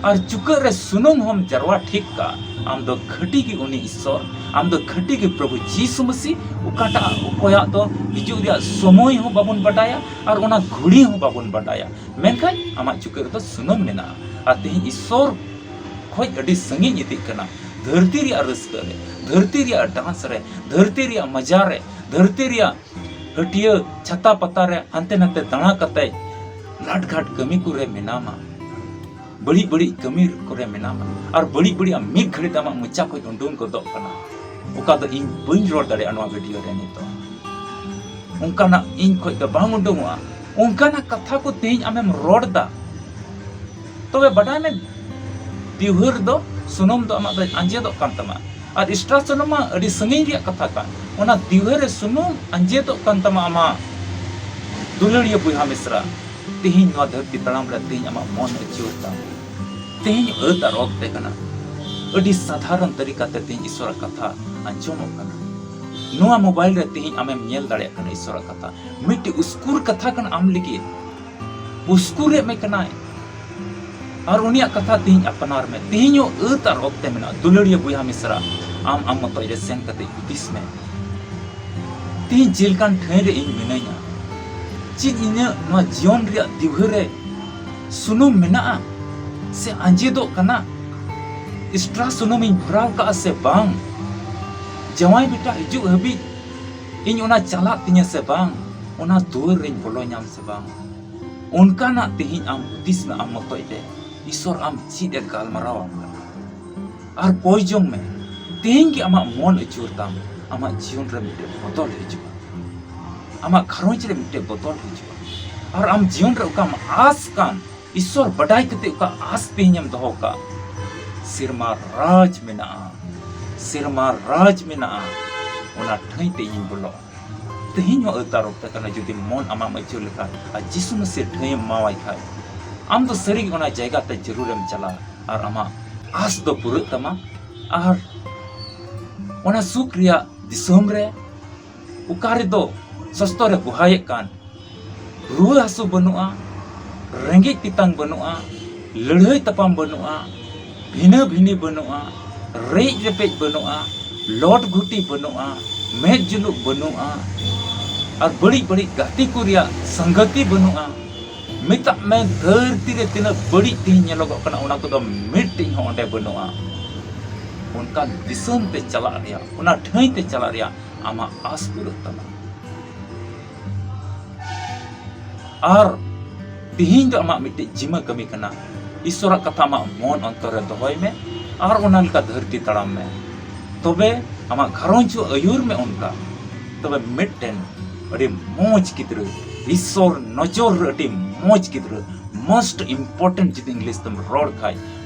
ᱟᱨ ᱪᱩᱠᱟᱹᱜ ᱨᱮ ᱥᱩᱱᱩᱢ ᱦᱚᱸᱢ ᱡᱟᱨᱣᱟ ᱴᱷᱤᱠ ᱠᱟᱜᱼᱟ᱾ ᱟᱢ ᱫᱚ ᱠᱷᱟᱹᱴᱤ ᱜᱮ ᱩᱱᱤ ᱤᱥᱚᱨ, ᱟᱢ ᱫᱚ ᱠᱷᱟᱹᱴᱤ ᱜᱮ ᱯᱨᱚᱵᱷᱩ ᱡᱤᱥᱩ ᱢᱟᱹᱥᱤ, ᱚᱠᱟᱴᱟᱜ ᱚᱠᱚᱭᱟᱜ ᱫᱚ ᱦᱤᱡᱩᱜ ᱨᱮᱭᱟᱜ ᱥᱚᱢᱚᱭ ᱦᱚᱸ ᱵᱟᱵᱚᱱ ᱵᱟᱰᱟᱭᱟ ᱟᱨ ᱚᱱᱟ ᱜᱷᱩᱲᱤ ᱦᱚᱸ ᱵᱟᱵᱚᱱ ᱵᱟᱰᱟᱭᱟ, ᱢᱮᱱᱠᱷᱟᱱ ᱟᱢᱟᱜ ᱪᱩᱠᱟᱹᱜ ᱨᱮᱫᱚ ᱥᱩᱱᱩᱢ ᱢᱮᱱᱟᱜᱼᱟ᱾ ᱟᱨ ᱛᱮᱦᱮᱧ ᱤᱥᱚᱨ ᱠᱷᱚᱡ ᱟᱹᱰᱤ ᱥᱟᱺᱜᱤᱧ ᱤᱫᱤᱜ ᱠᱟᱱᱟ᱾ ᱫᱷᱟᱹᱨᱛᱤ ᱨᱮᱭᱟᱜ ᱨᱟᱹᱥᱠᱟᱹ ᱨᱮ, ᱫᱷᱟᱹᱨᱛᱤ ᱨᱮᱭᱟᱜ ᱰᱟᱱᱥ ᱨᱮ, ᱫᱷᱟᱹᱨᱛᱤ ᱨᱮᱭᱟᱜ ᱢᱟᱡᱟ ᱨᱮ, ᱫᱷᱟᱹᱨᱛᱤ ᱨᱮᱭᱟᱜ ᱦᱟᱹᱴᱤᱭᱟᱹ ᱪᱷᱟᱛᱟ ᱯᱟᱛᱟ ᱨᱮ ᱦᱟᱱᱛᱮ ᱱᱟᱛᱮ ᱫᱟᱬᱟ ᱠᱟᱛᱮ ᱞᱟᱴᱜᱷᱟᱴ ᱠᱟᱹᱢᱤ ᱠᱚᱨᱮ ᱢᱮᱱᱟᱢᱟ, ᱵᱟᱹᱲᱤᱡ ᱵᱟᱹᱲᱤᱡ ᱠᱟᱹᱢᱤ ᱠᱚᱨᱮ ᱢᱮᱱᱟᱢᱟ, ᱟᱨ ᱵᱟᱹᱲᱤᱡ ᱵᱟᱹᱲᱤᱡ ᱟᱢ ᱢᱤᱫ ᱜᱷᱟᱹᱲᱤᱡ ᱛᱮ ᱟᱢᱟᱜ ᱢᱚᱪᱟ ᱠᱷᱚᱡ ᱩᱰᱩᱝ ᱜᱚᱫᱚᱜ ᱠᱟᱱᱟ, ᱚᱠᱟ ᱫᱚ ᱤᱧ ᱵᱟᱹᱧ ᱨᱚᱲ ᱫᱟᱲᱮᱭᱟᱜᱼᱟ ᱱᱚᱣᱟ ᱵᱷᱤᱰᱤᱭᱳ ᱨᱮ ᱱᱤᱛᱚᱜ᱾ ᱚᱱᱠᱟᱱᱟᱜ ᱤᱧ ᱠᱷᱚᱡ ᱫᱚ ᱵᱟᱝ ᱩᱰᱩᱝᱚᱜᱼᱟ᱾ ᱚᱱᱠᱟᱱᱟᱜ ᱠᱟᱛᱷᱟ ᱠᱚ ᱛᱮᱦᱮᱧ ᱟᱢᱮᱢ ᱨᱚᱲ ᱫᱟ, ᱛᱚᱵᱮ ᱵᱟᱰᱟᱭ ᱢᱮ, ᱫᱤᱣᱦᱟᱹ ᱨᱮᱫᱚ ᱥᱩᱱᱩᱢ ᱫᱚ ᱟᱢᱟᱜ ᱫᱚ ᱟᱸᱡᱮᱫᱚᱜ ᱠᱟᱱ ᱛᱟᱢᱟ᱾ ᱟᱨ ᱮᱠᱥᱴᱨᱟ ᱥᱩᱱᱩᱢ ᱢᱟ ᱟᱹᱰᱤ ᱥᱟᱺᱜᱤᱧ ᱨᱮᱭᱟᱜ ᱠᱟᱛᱷᱟ ᱠᱟᱱ, ᱚᱱᱟ ᱫᱤᱣᱦᱟᱹ ᱨᱮ ᱥᱩᱱᱩᱢ ᱟᱸᱡᱮᱫᱚᱜ ᱠᱟᱱ ᱛᱟᱢᱟ ᱟᱢᱟᱜ᱾ ᱫᱩᱞᱟᱹᱲᱤᱭᱟᱹ ᱵᱚᱭᱦᱟ ᱢᱤᱥᱨᱟ, ᱛᱮᱦᱮᱧ ᱱᱚᱣᱟ ᱫᱷᱟᱹᱨᱛᱤ ᱛᱟᱲᱟᱢ ᱨᱮ ᱛᱮᱦᱮᱧ ᱟᱢᱟᱜ ᱢᱚᱱ ᱟᱹᱪᱩᱨ ᱛᱟᱢ᱾ ᱛᱮᱦᱮᱧ ᱟᱹᱛ ᱟᱨ ᱚᱠᱛᱮ ᱠᱟᱱᱟ᱾ ᱟᱹᱰᱤ ᱥᱟᱫᱷᱟᱨᱚᱱ ᱛᱟᱹᱨᱤᱠᱟ ᱛᱮ ᱛᱮᱦᱮᱧ ᱤᱥᱚᱨᱟᱜ ᱠᱟᱛᱷᱟ ᱟᱸᱡᱚᱢᱚᱜ ᱠᱟᱱᱟ᱾ ᱱᱚᱣᱟ ᱢᱳᱵᱟᱭᱤᱞ ᱨᱮ ᱛᱮᱦᱮᱧ ᱟᱢᱮᱢ ᱧᱮᱞ ᱫᱟᱲᱮᱭᱟᱜ ᱠᱟᱱᱟ ᱤᱥᱚᱨᱟᱜ ᱠᱟᱛᱷᱟ᱾ ᱢᱤᱫᱴᱤᱡ ᱩᱥᱠᱩᱨ ᱠᱟᱛᱷᱟ ᱠᱟᱱᱟ ᱟᱢ ᱞᱟᱹᱜᱤᱫ᱾ ᱩᱥᱠᱩᱨᱮᱫ ᱢᱮ ᱠᱟᱱᱟᱭ᱾ ᱟᱨ ᱩᱱᱤᱭᱟᱜ ᱠᱟᱛᱷᱟ ᱛᱮᱦᱮᱧ ᱟᱯᱱᱟᱨ ᱢᱮ᱾ ᱛᱮᱦᱮᱧ ᱦᱚᱸ ᱟᱹᱛ ᱟᱨ ᱚᱠᱛᱮ ᱢᱮᱱᱟᱜᱼᱟ᱾ ᱫᱩᱞᱟᱹᱲᱤᱭᱟᱹ ᱵᱚᱭᱦᱟ ᱢᱤᱥᱨᱟ, ᱟᱢ ᱟᱢ ᱢᱚᱛᱚᱡ ᱨᱮ ᱥᱮᱱ ᱠᱟᱛᱮ ᱦᱩᱫᱤᱥ ᱢᱮ᱾ ᱛᱮᱦᱮᱧ ᱪᱮᱫ ᱞᱮᱠᱟᱱ ᱴᱷᱟᱹᱭ ᱨᱮ ᱤᱧ ᱢᱤᱱᱟᱹᱧᱟ? ᱪᱮᱫ ᱤᱧᱟᱹᱜ ᱱᱚᱣᱟ ᱡᱤᱭᱚᱱ ᱨᱮᱭᱟᱜ ᱫᱤᱣᱦᱟᱹ ᱨᱮ ᱥᱩᱱᱩᱢ ᱢᱮᱱᱟᱜᱼᱟ ᱥᱮ ᱟᱸᱡᱮᱫᱚᱜ ᱠᱟᱱᱟ? ᱮᱠᱥᱴᱨᱟ ᱥᱩᱱᱩᱢ ᱤᱧ ᱵᱷᱚᱨᱟᱣ ᱠᱟᱜᱼᱟ ᱥᱮ ᱵᱟᱝ? ᱡᱟᱶᱟᱭ ᱵᱮᱴᱟ ᱦᱤᱡᱩᱜ ᱦᱟᱹᱵᱤᱡ ᱤᱧ ᱚᱱᱟ ᱪᱟᱞᱟᱜ ᱛᱤᱧᱟᱹ ᱥᱮ ᱵᱟᱝ? ᱚᱱᱟ ᱫᱩᱣᱟᱹᱨ ᱨᱮᱧ ᱵᱚᱞᱚ ᱧᱟᱢ ᱥᱮ ᱵᱟᱝ? ᱚᱱᱠᱟᱱᱟᱜ ᱛᱮᱦᱮᱧ ᱟᱢ ᱦᱩᱫᱤᱥ ᱢᱮ, ᱟᱢ ᱢᱚᱛᱚᱡ ᱛᱮ ᱤᱥᱚᱨ ᱟᱢ ᱪᱮᱫ ᱮ ᱜᱟᱞᱢᱟᱨᱟᱣ ᱟᱢ ᱠᱟᱱᱟ᱾ ᱟᱨ ᱠᱚᱭ ᱡᱚᱝ ᱢᱮ, ᱛᱮᱦᱮᱧ ᱜᱮ ᱟᱢᱟᱜ ᱢᱚᱱ ᱟᱹᱪᱩᱨ ᱛᱟᱢ, ᱟᱢᱟᱜ ᱡᱤᱭᱚᱱ ᱨᱮ ᱢᱤᱫᱴᱮᱡ ᱵᱚᱫᱚᱞ ᱦᱤᱡᱩᱜᱼᱟ, ᱟᱢᱟᱜ ᱜᱷᱟᱨᱚᱸᱡᱽ ᱨᱮ ᱢᱤᱫᱴᱮᱡ ᱵᱚᱫᱚᱞ ᱦᱤᱡᱩᱜᱼᱟ᱾ ᱟᱨ ᱟᱢ ᱡᱤᱭᱚᱱ ᱨᱮ ᱚᱠᱟᱢ ᱟᱥ ᱠᱟᱱ, ᱤᱥᱚᱨ ᱵᱟᱰᱟᱭ ᱠᱟᱛᱮ ᱚᱠᱟ ᱟᱥ ᱛᱮᱦᱮᱧ ᱮᱢ ᱫᱚᱦᱚ ᱠᱟᱜ, ᱥᱮᱨᱢᱟ ᱨᱟᱡᱽ ᱢᱮᱱᱟᱜᱼᱟ, ᱥᱮᱨᱢᱟ ᱨᱟᱡᱽ ᱢᱮᱱᱟᱜᱼᱟ, ᱚᱱᱟ ᱴᱷᱟᱹᱭ ᱛᱮ ᱤᱧ ᱵᱚᱞᱚᱜᱼᱟ᱾ ᱛᱮᱦᱮᱧ ᱦᱚᱸ ᱟᱹᱛᱟᱨ ᱚᱠᱛᱮ ᱠᱟᱱᱟ, ᱡᱩᱫᱤ ᱢᱚᱱ ᱟᱢᱟᱜ ᱟᱹᱪᱩᱨ ᱞᱮᱠᱷᱟᱱ ᱟᱨ ᱡᱤᱥᱩ ᱢᱟᱹᱥᱤ ᱴᱷᱟᱹᱭ ᱮᱢ ᱮᱢᱟᱣᱟᱭ ᱠᱷᱟᱡ, ᱟᱢ ᱫᱚ ᱥᱟᱹᱨᱤ ᱜᱮ ᱚᱱᱟ ᱡᱟᱭᱜᱟ ᱛᱮ ᱡᱟᱹᱨᱩᱲ ᱮᱢ ᱪᱟᱞᱟᱜᱼᱟ ᱟᱨ ᱟᱢᱟᱜ ᱟᱥ ᱫᱚ ᱯᱩᱨᱟᱹᱜ ᱛᱟᱢᱟ᱾ ᱟᱨ ᱚᱱᱟ ᱥᱩᱠ ᱨᱮᱭᱟᱜ ᱫᱤᱥᱚᱢ ᱨᱮ, ᱚᱠᱟ ᱨᱮᱫᱚ ᱥᱚᱥᱛᱚ ᱨᱮ ᱜᱚᱦᱟᱭᱮᱫ ᱠᱟᱱ, ᱨᱩᱣᱟᱹ ᱦᱟᱹᱥᱩ ᱵᱟᱹᱱᱩᱜᱼᱟ, ᱨᱮᱸᱜᱮᱡ ᱛᱮᱛᱟᱝ ᱵᱟᱹᱱᱩᱜᱼᱟ, ᱞᱟᱹᱲᱦᱟᱹᱭ ᱛᱟᱯᱟᱢ ᱵᱟᱹᱱᱩᱜᱼᱟ, ᱵᱷᱤᱱᱟᱹ ᱵᱷᱤᱱᱤ ᱵᱟᱹᱱᱩᱜᱼᱟ, ᱨᱮᱡ ᱨᱮᱯᱮᱡ ᱵᱟᱹᱱᱩᱜᱼᱟ, ᱞᱚᱴ ᱜᱷᱩᱴᱤ ᱵᱟᱹᱱᱩᱜᱼᱟ, ᱢᱮᱫ ᱡᱩᱞᱩᱜ ᱵᱟᱹᱱᱩᱜᱼᱟ, ᱟᱨ ᱵᱟᱹᱲᱤᱡ ᱵᱟᱹᱲᱤᱡ ᱜᱟᱛᱮ ᱠᱚ ᱨᱮᱭᱟᱜ ᱥᱟᱝᱜᱟᱛᱤ ᱵᱟᱹᱱᱩᱜᱼᱟ᱾ ᱢᱮᱛᱟᱜ ᱢᱮ, ᱫᱷᱟᱹᱨᱛᱤ ᱨᱮ ᱛᱤᱱᱟᱹᱜ ᱵᱟᱹᱲᱤᱡ ᱛᱮᱦᱮᱧ ᱧᱮᱞᱚᱜᱚᱜ ᱠᱟᱱᱟ, ᱚᱱᱟ ᱠᱚᱫᱚ ᱢᱤᱫᱴᱤᱡ ᱦᱚᱸ ᱚᱸᱰᱮ ᱵᱟᱹᱱᱩᱜᱼᱟ᱾ ᱚᱱᱠᱟᱱ ᱫᱤᱥᱚᱢ ᱛᱮ ᱪᱟᱞᱟᱜ ᱨᱮᱭᱟᱜ, ᱚᱱᱟ ᱴᱷᱟᱹᱭ ᱛᱮ ᱪᱟᱞᱟᱜ ᱨᱮᱭᱟᱜ ᱟᱢᱟᱜ ᱟᱥ ᱯᱩᱨᱟᱹᱜ ᱛᱟᱢᱟ᱾ ᱟᱨ ᱛᱤᱦᱤᱧ ᱫᱚ ᱟᱢᱟᱜ ᱢᱤᱫᱴᱮᱡ ᱡᱤᱢᱟᱹ ᱠᱟᱹᱢᱤ ᱠᱟᱱᱟ᱾ ᱤᱥᱚᱨᱟᱜ ᱠᱟᱛᱷᱟ ᱟᱢᱟᱜ ᱢᱚᱱ ᱚᱱᱛᱚᱨ ᱨᱮ ᱫᱚᱦᱚᱭ ᱢᱮ ᱟᱨ ᱚᱱᱟ ᱞᱮᱠᱟ ᱫᱷᱟᱹᱨᱛᱤ ᱛᱟᱲᱟᱢ ᱢᱮ᱾ ᱛᱚᱵᱮ ᱟᱢᱟᱜ ᱜᱷᱟᱨᱚᱸᱡᱽ ᱦᱚᱸ ᱟᱹᱭᱩᱨ ᱢᱮ ᱚᱱᱠᱟ᱾ ᱛᱚᱵᱮ ᱢᱤᱫᱴᱮᱱ ᱟᱹᱰᱤ ᱢᱚᱡᱽ ᱜᱤᱫᱽᱨᱟᱹ, ᱤᱥᱚᱨ ᱱᱚᱡᱚᱨ ᱨᱮ ᱟᱹᱰᱤ ᱢᱚᱡᱽ ᱜᱤᱫᱽᱨᱟᱹ, most important ᱡᱩᱫᱤ English ᱛᱮᱢ ᱨᱚᱲ ᱠᱷᱟᱡ,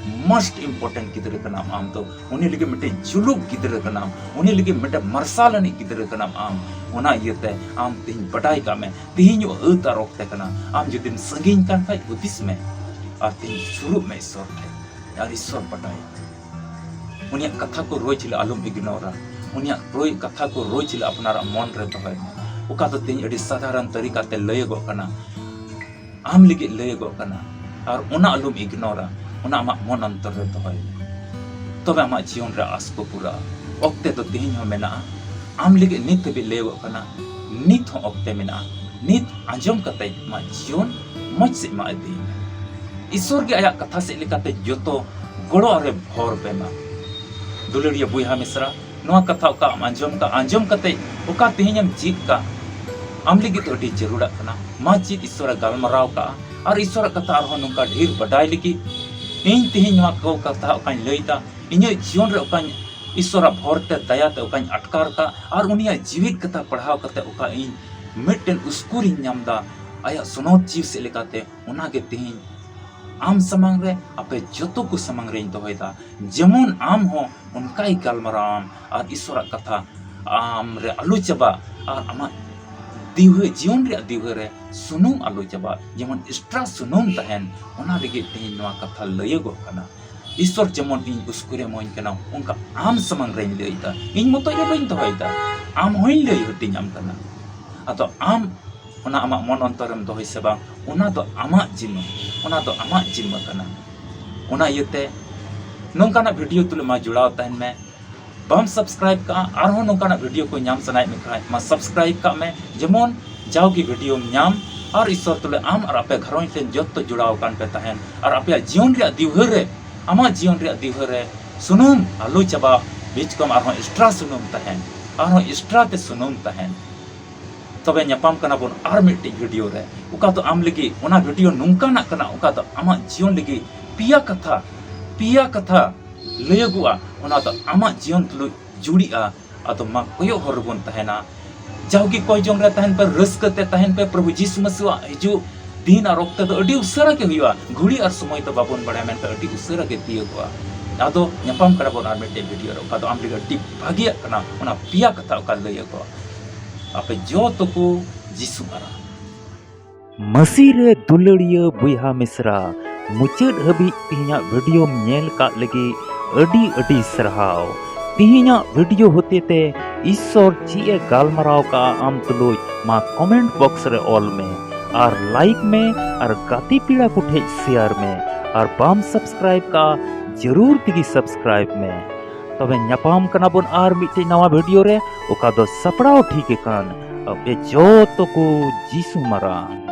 most important ᱜᱤᱫᱽᱨᱟᱹ ᱠᱟᱱᱟᱢ ᱟᱢ ᱫᱚ᱾ ᱩᱱᱤ ᱞᱟᱹᱜᱤᱫ ᱢᱤᱫᱴᱮᱱ ᱡᱩᱞᱩᱜ ᱜᱤᱫᱽᱨᱟᱹ ᱠᱟᱱᱟᱢ, ᱩᱱᱤ ᱞᱟᱹᱜᱤᱫ ᱢᱤᱫᱴᱮᱱ ᱢᱟᱨᱥᱟᱞ ᱟᱹᱱᱤᱡ ᱜᱤᱫᱽᱨᱟᱹ ᱠᱟᱱᱟᱢ ᱟᱢ᱾ ᱚᱱᱟ ᱤᱭᱟᱹᱛᱮ ᱟᱢ ᱛᱮᱦᱮᱧ ᱵᱟᱰᱟᱭ ᱠᱟᱜ ᱢᱮ, ᱛᱮᱦᱮᱧ ᱟᱹᱛ ᱟᱨ ᱚᱠᱛᱮ ᱠᱟᱱᱟ᱾ ᱟᱢ ᱡᱩᱫᱤᱢ ᱥᱟᱺᱜᱤᱧ ᱠᱟᱱ ᱠᱷᱟᱡ ᱦᱩᱫᱤᱥ ᱢᱮ ᱟᱨ ᱛᱮᱦᱮᱧ ᱥᱩᱨᱩᱜ ᱢᱮ ᱤᱥᱚᱨ ᱴᱷᱮᱱ ᱟᱨ ᱤᱥᱚᱨ ᱵᱟᱰᱟᱭ᱾ ᱩᱱᱤᱭᱟᱜ ᱠᱟᱛᱷᱟ ᱠᱚ ᱨᱳᱡᱽ ᱦᱤᱞᱳᱜ ᱟᱞᱚᱢ ᱤᱜᱱᱳᱨᱟ᱾ ᱩᱱᱤᱭᱟᱜ ᱨᱳᱡᱽ ᱠᱟᱛᱷᱟ ᱠᱚ ᱨᱳᱡᱽ ᱦᱤᱞᱳᱜ ᱟᱯᱱᱟᱨᱟᱜ ᱢᱚᱱ ᱨᱮ ᱫᱚᱦᱚᱭ ᱢᱮ᱾ ᱚᱠᱟ ᱫᱚ ᱛᱮᱦᱮᱧ ᱟᱹᱰᱤ ᱥᱟᱫᱷᱟᱨᱚᱱ ᱛᱟᱹᱨᱤᱠᱟ ᱛᱮ ᱞᱟᱹᱭᱟᱹᱜᱚᱜ ᱠᱟᱱᱟ, ᱟᱢ ᱞᱟᱹᱜᱤᱫ ᱞᱟᱹᱭᱟᱹᱜᱚᱜ ᱠᱟᱱᱟ, ᱟᱨ ᱚᱱᱟ ᱟᱞᱚᱢ ᱤᱜᱱᱳᱨᱟ, ᱚᱱᱟ ᱟᱢᱟᱜ ᱢᱚᱱ ᱚᱱᱛᱚᱨ ᱨᱮ ᱫᱚᱦᱚᱭ ᱢᱮ᱾ ᱛᱚᱵᱮ ᱟᱢᱟᱜ ᱡᱤᱭᱚᱱ ᱨᱮ ᱟᱥ ᱠᱚ ᱯᱩᱨᱟᱹᱜᱼᱟ᱾ ᱚᱠᱛᱮ ᱫᱚ ᱛᱮᱦᱮᱧ ᱦᱚᱸ ᱢᱮᱱᱟᱜᱼᱟ᱾ ᱟᱢ ᱞᱟᱹᱜᱤᱫ ᱱᱤᱛ ᱦᱟᱹᱵᱤᱡ ᱞᱟᱹᱭᱟᱹᱜᱚᱜ ᱠᱟᱱᱟ, ᱱᱤᱛ ᱦᱚᱸ ᱚᱠᱛᱮ ᱢᱮᱱᱟᱜᱼᱟ᱾ ᱱᱤᱛ ᱟᱸᱡᱚᱢ ᱠᱟᱛᱮ ᱟᱢᱟᱜ ᱡᱤᱭᱚᱱ ᱢᱚᱡᱽ ᱥᱮᱫ ᱢᱟ ᱤᱫᱤᱭ ᱢᱮ᱾ ᱤᱥᱚᱨ ᱜᱮ ᱟᱭᱟᱜ ᱠᱟᱛᱷᱟ ᱥᱮᱫ ᱞᱮᱠᱟᱛᱮ ᱡᱚᱛᱚ ᱜᱚᱲᱚ ᱨᱮ ᱵᱷᱚᱨ ᱯᱮ ᱢᱟ᱾ ᱫᱩᱞᱟᱹᱲᱤᱭᱟᱹ ᱵᱚᱭᱦᱟ ᱢᱤᱥᱨᱟ, ᱱᱚᱣᱟ ᱠᱟᱛᱷᱟ ᱚᱠᱟ ᱟᱢ ᱟᱸᱡᱚᱢ ᱠᱟᱜ, ᱟᱸᱡᱚᱢ ᱠᱟᱛᱮ ᱚᱠᱟ ᱛᱮᱦᱮᱧ ᱮᱢ ᱪᱮᱫ ᱠᱟᱜ, ᱟᱢ ᱞᱟᱹᱜᱤᱫ ᱫᱚ ᱟᱹᱰᱤ ᱡᱟᱹᱨᱩᱲᱟᱜ ᱠᱟᱱᱟ᱾ ᱢᱟ ᱪᱮᱫ ᱤᱥᱥᱚᱨᱮ ᱜᱟᱞᱢᱟᱨᱟᱣ ᱠᱟᱜᱼᱟ ᱟᱨ ᱤᱥᱥᱚᱨᱟᱜ ᱠᱟᱛᱷᱟ ᱟᱨᱦᱚᱸ ᱱᱚᱝᱠᱟ ᱰᱷᱮᱨ ᱵᱟᱰᱟᱭ ᱞᱟᱹᱜᱤᱫ ᱤᱧ ᱛᱮᱦᱮᱧ ᱱᱚᱣᱟ ᱠᱚ ᱠᱟᱛᱷᱟ ᱚᱠᱟᱧ ᱞᱟᱹᱭᱫᱟ, ᱤᱧᱟᱹᱜ ᱡᱤᱭᱚᱱ ᱨᱮ ᱚᱠᱟᱧ ᱤᱥᱥᱚᱨᱟᱜ ᱵᱷᱚᱨ ᱛᱮ ᱫᱟᱭᱟ ᱛᱮ ᱚᱠᱟᱧ ᱟᱴᱠᱟᱨ ᱠᱟᱜ ᱟᱨ ᱩᱱᱤᱭᱟᱜ ᱡᱤᱣᱤᱫ ᱠᱟᱛᱷᱟ ᱯᱟᱲᱦᱟᱣ ᱠᱟᱛᱮ ᱚᱠᱟ ᱤᱧ ᱢᱤᱫᱴᱮᱱ ᱩᱥᱠᱩᱨᱤᱧ ᱧᱟᱢ ᱫᱟ ᱟᱭᱟᱜ ᱥᱚᱱᱚᱛ ᱡᱤᱣᱤ ᱥᱮᱫ ᱞᱮᱠᱟᱛᱮ, ᱚᱱᱟᱜᱮ ᱛᱮᱦᱮᱧ ᱟᱢ ᱥᱟᱢᱟᱝ ᱨᱮ, ᱟᱯᱮ ᱡᱚᱛᱚ ᱠᱚ ᱥᱟᱢᱟᱝ ᱨᱮᱧ ᱫᱚᱦᱚᱭᱮᱫᱟ, ᱡᱮᱢᱚᱱ ᱟᱢ ᱦᱚᱸ ᱚᱱᱠᱟᱭ ᱜᱟᱞᱢᱟᱨᱟᱣ ᱟᱢ ᱟᱨ ᱤᱥᱥᱚᱨᱟᱜ ᱠᱟᱛᱷᱟ ᱟᱢ ᱨᱮ ᱟᱞᱚ ᱪᱟᱵᱟᱜ ᱟᱨ ᱟᱢᱟᱜ ᱫᱤᱣᱦᱟᱹ, ᱡᱤᱭᱚᱱ ᱨᱮᱭᱟᱜ ᱫᱤᱣᱦᱟᱹ ᱨᱮ ᱥᱩᱱᱩᱢ ᱟᱞᱚ ᱪᱟᱵᱟᱜ, ᱡᱮᱢᱚᱱ ᱮᱠᱥᱴᱨᱟ ᱥᱩᱱᱩᱢ ᱛᱟᱦᱮᱱ, ᱚᱱᱟ ᱞᱟᱹᱜᱤᱫ ᱛᱮᱦᱮᱧ ᱱᱚᱣᱟ ᱠᱟᱛᱷᱟ ᱞᱟᱹᱭᱟᱹᱜᱚᱜ ᱠᱟᱱᱟ᱾ ᱤᱥᱥᱚᱨ ᱡᱮᱢᱚᱱ ᱤᱧ ᱩᱥᱠᱩᱨᱮ ᱮᱢᱟᱹᱧ ᱠᱟᱱᱟ, ᱚᱱᱠᱟ ᱟᱢ ᱥᱟᱢᱟᱝ ᱨᱮᱧ ᱞᱟᱹᱭᱫᱟ᱾ ᱤᱧ ᱢᱚᱛᱚᱡ ᱨᱮ ᱵᱟᱹᱧ ᱫᱚᱦᱚᱭᱫᱟ, ᱟᱢ ᱦᱚᱸᱧ ᱞᱟᱹᱭ ᱦᱟᱹᱴᱤᱧ ᱟᱢ ᱠᱟᱱᱟ᱾ ᱟᱫᱚ ᱟᱢ ᱚᱱᱟ ᱟᱢᱟᱜ ᱢᱚᱱ ᱚᱱᱛᱚᱨᱮᱢ ᱫᱚᱦᱚᱭ ᱥᱮ ᱵᱟᱝ, ᱚᱱᱟ ᱫᱚ ᱟᱢᱟᱜ ᱡᱤᱢᱟᱹ, ᱚᱱᱟ ᱫᱚ ᱟᱢᱟᱜ ᱡᱤᱢᱟᱹ ᱠᱟᱱᱟ᱾ ᱚᱱᱟ ᱤᱭᱟᱹᱛᱮ ᱱᱚᱝᱠᱟᱱᱟᱜ ᱵᱷᱤᱰᱤᱭᱳ ᱛᱩᱞᱩᱡ ᱢᱟ ᱡᱚᱲᱟᱣ ᱛᱟᱦᱮᱱ ᱢᱮ᱾ ᱵᱟᱢ ᱥᱟᱵᱥᱠᱨᱟᱭᱤᱵ ᱠᱟᱜᱼᱟ, ᱟᱨᱦᱚᱸ ᱱᱚᱝᱠᱟᱱᱟᱜ ᱵᱷᱤᱰᱤᱭᱳ ᱠᱚ ᱧᱟᱢ ᱥᱟᱱᱟᱭᱮᱫ ᱢᱮ ᱠᱷᱟᱱ ᱢᱟ ᱥᱟᱵᱥᱠᱨᱟᱭᱤᱵ ᱠᱟᱜ ᱢᱮ, ᱡᱮᱢᱚᱱ ᱡᱟᱣᱜᱮ ᱵᱷᱤᱰᱤᱭᱳᱢ ᱧᱟᱢ ᱟᱨ ᱤᱥᱥᱚᱨ ᱛᱩᱞᱩᱡ ᱟᱢ ᱟᱨ ᱟᱯᱮ ᱜᱷᱟᱨᱚᱸᱡᱽ ᱨᱮᱱ ᱡᱚᱛᱚ ᱡᱚᱲᱟᱣ ᱟᱠᱟᱱ ᱯᱮ ᱛᱟᱦᱮᱱ ᱟᱨ ᱟᱯᱮᱭᱟᱜ ᱡᱤᱭᱚᱱ ᱨᱮᱭᱟᱜ ᱫᱤᱣᱦᱟᱹ ᱨᱮ, ᱟᱢᱟᱜ ᱡᱤᱭᱚᱱ ᱨᱮᱭᱟᱜ ᱫᱤᱣᱦᱟᱹ ᱨᱮ ᱥᱩᱱᱩᱢ ᱟᱞᱚ ᱪᱟᱵᱟᱜ, ᱵᱤᱪᱠᱚᱢ ᱟᱨᱦᱚᱸ ᱮᱠᱥᱴᱨᱟ ᱥᱩᱱᱩᱢ ᱛᱟᱦᱮᱱ, ᱟᱨᱦᱚᱸ ᱮᱠᱥᱴᱨᱟ ᱛᱮ ᱥᱩᱱᱩᱢ ᱛᱟᱦᱮᱱ᱾ ᱛᱚᱵᱮ ᱧᱟᱯᱟᱢ ᱠᱟᱱᱟ ᱵᱚᱱ ᱟᱨ ᱢᱤᱫᱴᱤᱡ ᱵᱷᱤᱰᱤᱭᱳ ᱨᱮ, ᱚᱠᱟ ᱫᱚ ᱟᱢ ᱞᱟᱹᱜᱤᱫ ᱚᱱᱟ ᱵᱷᱤᱰᱤᱭᱳ ᱱᱚᱝᱠᱟᱱᱟᱜ ᱠᱟᱱᱟ, ᱚᱠᱟ ᱫᱚ ᱟᱢᱟᱜ ᱡᱤᱭᱚᱱ ᱞᱟᱹᱜᱤᱫ ᱯᱮᱭᱟ ᱠᱟᱛᱷᱟ, ᱯᱮᱭᱟ ᱠᱟᱛᱷᱟ ᱞᱟᱹᱭᱟᱹᱜᱚᱜᱼᱟ, ᱚᱱᱟ ᱫᱚ ᱟᱢᱟᱜ ᱡᱤᱭᱚᱱ ᱛᱩᱞᱩᱡ ᱡᱩᱲᱤᱜᱼᱟ᱾ ᱟᱫᱚ ᱢᱟ ᱠᱚᱭᱚᱜ ᱦᱚᱨ ᱨᱮᱵᱚᱱ ᱛᱟᱦᱮᱱᱟ᱾ ᱡᱟᱣᱜᱮ ᱠᱚᱭ ᱡᱚᱝ ᱨᱮ ᱛᱟᱦᱮᱱ ᱯᱮ, ᱨᱟᱹᱥᱠᱟᱹ ᱛᱮ ᱛᱟᱦᱮᱱ ᱯᱮ᱾ ᱯᱨᱚᱵᱷᱩ ᱡᱤᱥᱩ ᱢᱟᱹᱥᱤᱣᱟᱜ ᱦᱤᱡᱩᱜ ᱫᱤᱱ ᱟᱨ ᱚᱠᱛᱮ ᱫᱚ ᱟᱹᱰᱤ ᱩᱥᱟᱹᱨᱟ ᱜᱮ ᱦᱩᱭᱩᱜᱼᱟ᱾ ᱜᱷᱩᱲᱤ ᱟᱨ ᱥᱚᱢᱚᱭ ᱫᱚ ᱵᱟᱵᱚᱱ ᱵᱟᱲᱟᱭᱟ, ᱢᱮᱱᱠᱷᱟᱱ ᱟᱹᱰᱤ ᱩᱥᱟᱹᱨᱟ ᱜᱮ ᱛᱤᱭᱳᱜᱚᱜᱼᱟ᱾ ᱟᱫᱚ ᱧᱟᱯᱟᱢ ᱠᱟᱱᱟ ᱵᱚᱱ ᱟᱨ ᱢᱤᱫᱴᱮᱡ ᱵᱷᱤᱰᱤᱭᱳ ᱨᱮ, ᱚᱠᱟ ᱫᱚ ᱟᱢ ᱞᱟᱹᱜᱤᱫ ᱟᱹᱰᱤ ᱵᱷᱟᱜᱮᱭᱟᱜ ᱠᱟᱱᱟ᱾ ᱚᱱᱟ ᱯᱮᱭᱟ ᱠᱟᱛᱷᱟ ᱚᱠᱟ ᱞᱟᱹᱭ ᱟᱠᱚ, ᱟᱯᱮ ᱡᱚᱛᱚ ᱠᱚ ᱡᱤᱥᱩ ᱟᱨ ᱢᱟᱹᱥᱤ ᱨᱮ ᱫᱩᱞᱟᱹᱲᱤᱭᱟᱹ ᱵᱚᱭᱦᱟ ᱢᱤᱥᱨᱟ, ᱢᱩᱪᱟᱹᱫ ᱦᱟᱹᱵᱤᱡ ᱛᱮᱦᱮᱧᱟᱜ ᱵᱷᱤᱰᱤᱭᱳᱢ ᱧᱮᱞ ᱠᱟᱜ ᱞᱟᱹᱜᱤᱫ ᱟᱹᱰᱤ ᱟᱹᱰᱤ ᱥᱟᱨᱦᱟᱣ᱾ ᱛᱮᱦᱮᱧᱟᱜ ᱵᱷᱤᱰᱤᱭᱳ ᱦᱚᱛᱮᱛᱮ ᱤᱥᱥᱚᱨ ᱪᱮᱫ ᱮ ᱜᱟᱞᱢᱟᱨᱟᱣ ᱠᱟᱜᱼᱟ ᱟᱢ ᱛᱩᱞᱩᱡ, ᱢᱟ ᱠᱚᱢᱮᱱᱴ ᱵᱚᱠᱥ ᱨᱮ ᱚᱞ ᱢᱮ ᱟᱨ ᱞᱟᱭᱤᱠ ᱢᱮ ᱟᱨ ᱜᱟᱛᱮ ᱯᱮᱲᱟ ᱠᱚ ᱴᱷᱮᱡ ᱥᱮᱭᱟᱨ ᱢᱮ ᱟᱨ ᱵᱟᱢ ᱥᱟᱵᱥᱠᱨᱟᱭᱤᱵ ᱠᱟᱜᱼᱟ, ᱡᱟᱹᱨᱩᱲ ᱛᱮᱜᱮ ᱥᱟᱵᱥᱠᱨᱟᱭᱤᱵ ᱢᱮ᱾ ᱛᱚᱵᱮ ᱧᱟᱯᱟᱢ ᱠᱟᱱᱟ ᱵᱚᱱ ᱟᱨ ᱢᱤᱫᱴᱮᱡ ᱱᱟᱣᱟ ᱵᱷᱤᱰᱤᱭᱳ ᱨᱮ, ᱚᱠᱟ ᱫᱚ ᱥᱟᱯᱲᱟᱣ ᱴᱷᱤᱠ ᱟᱠᱟᱱ ᱟᱯᱮ ᱡᱚᱛᱚ ᱠᱚ ᱡᱤᱥᱩ ᱢᱟᱨᱟᱝ᱾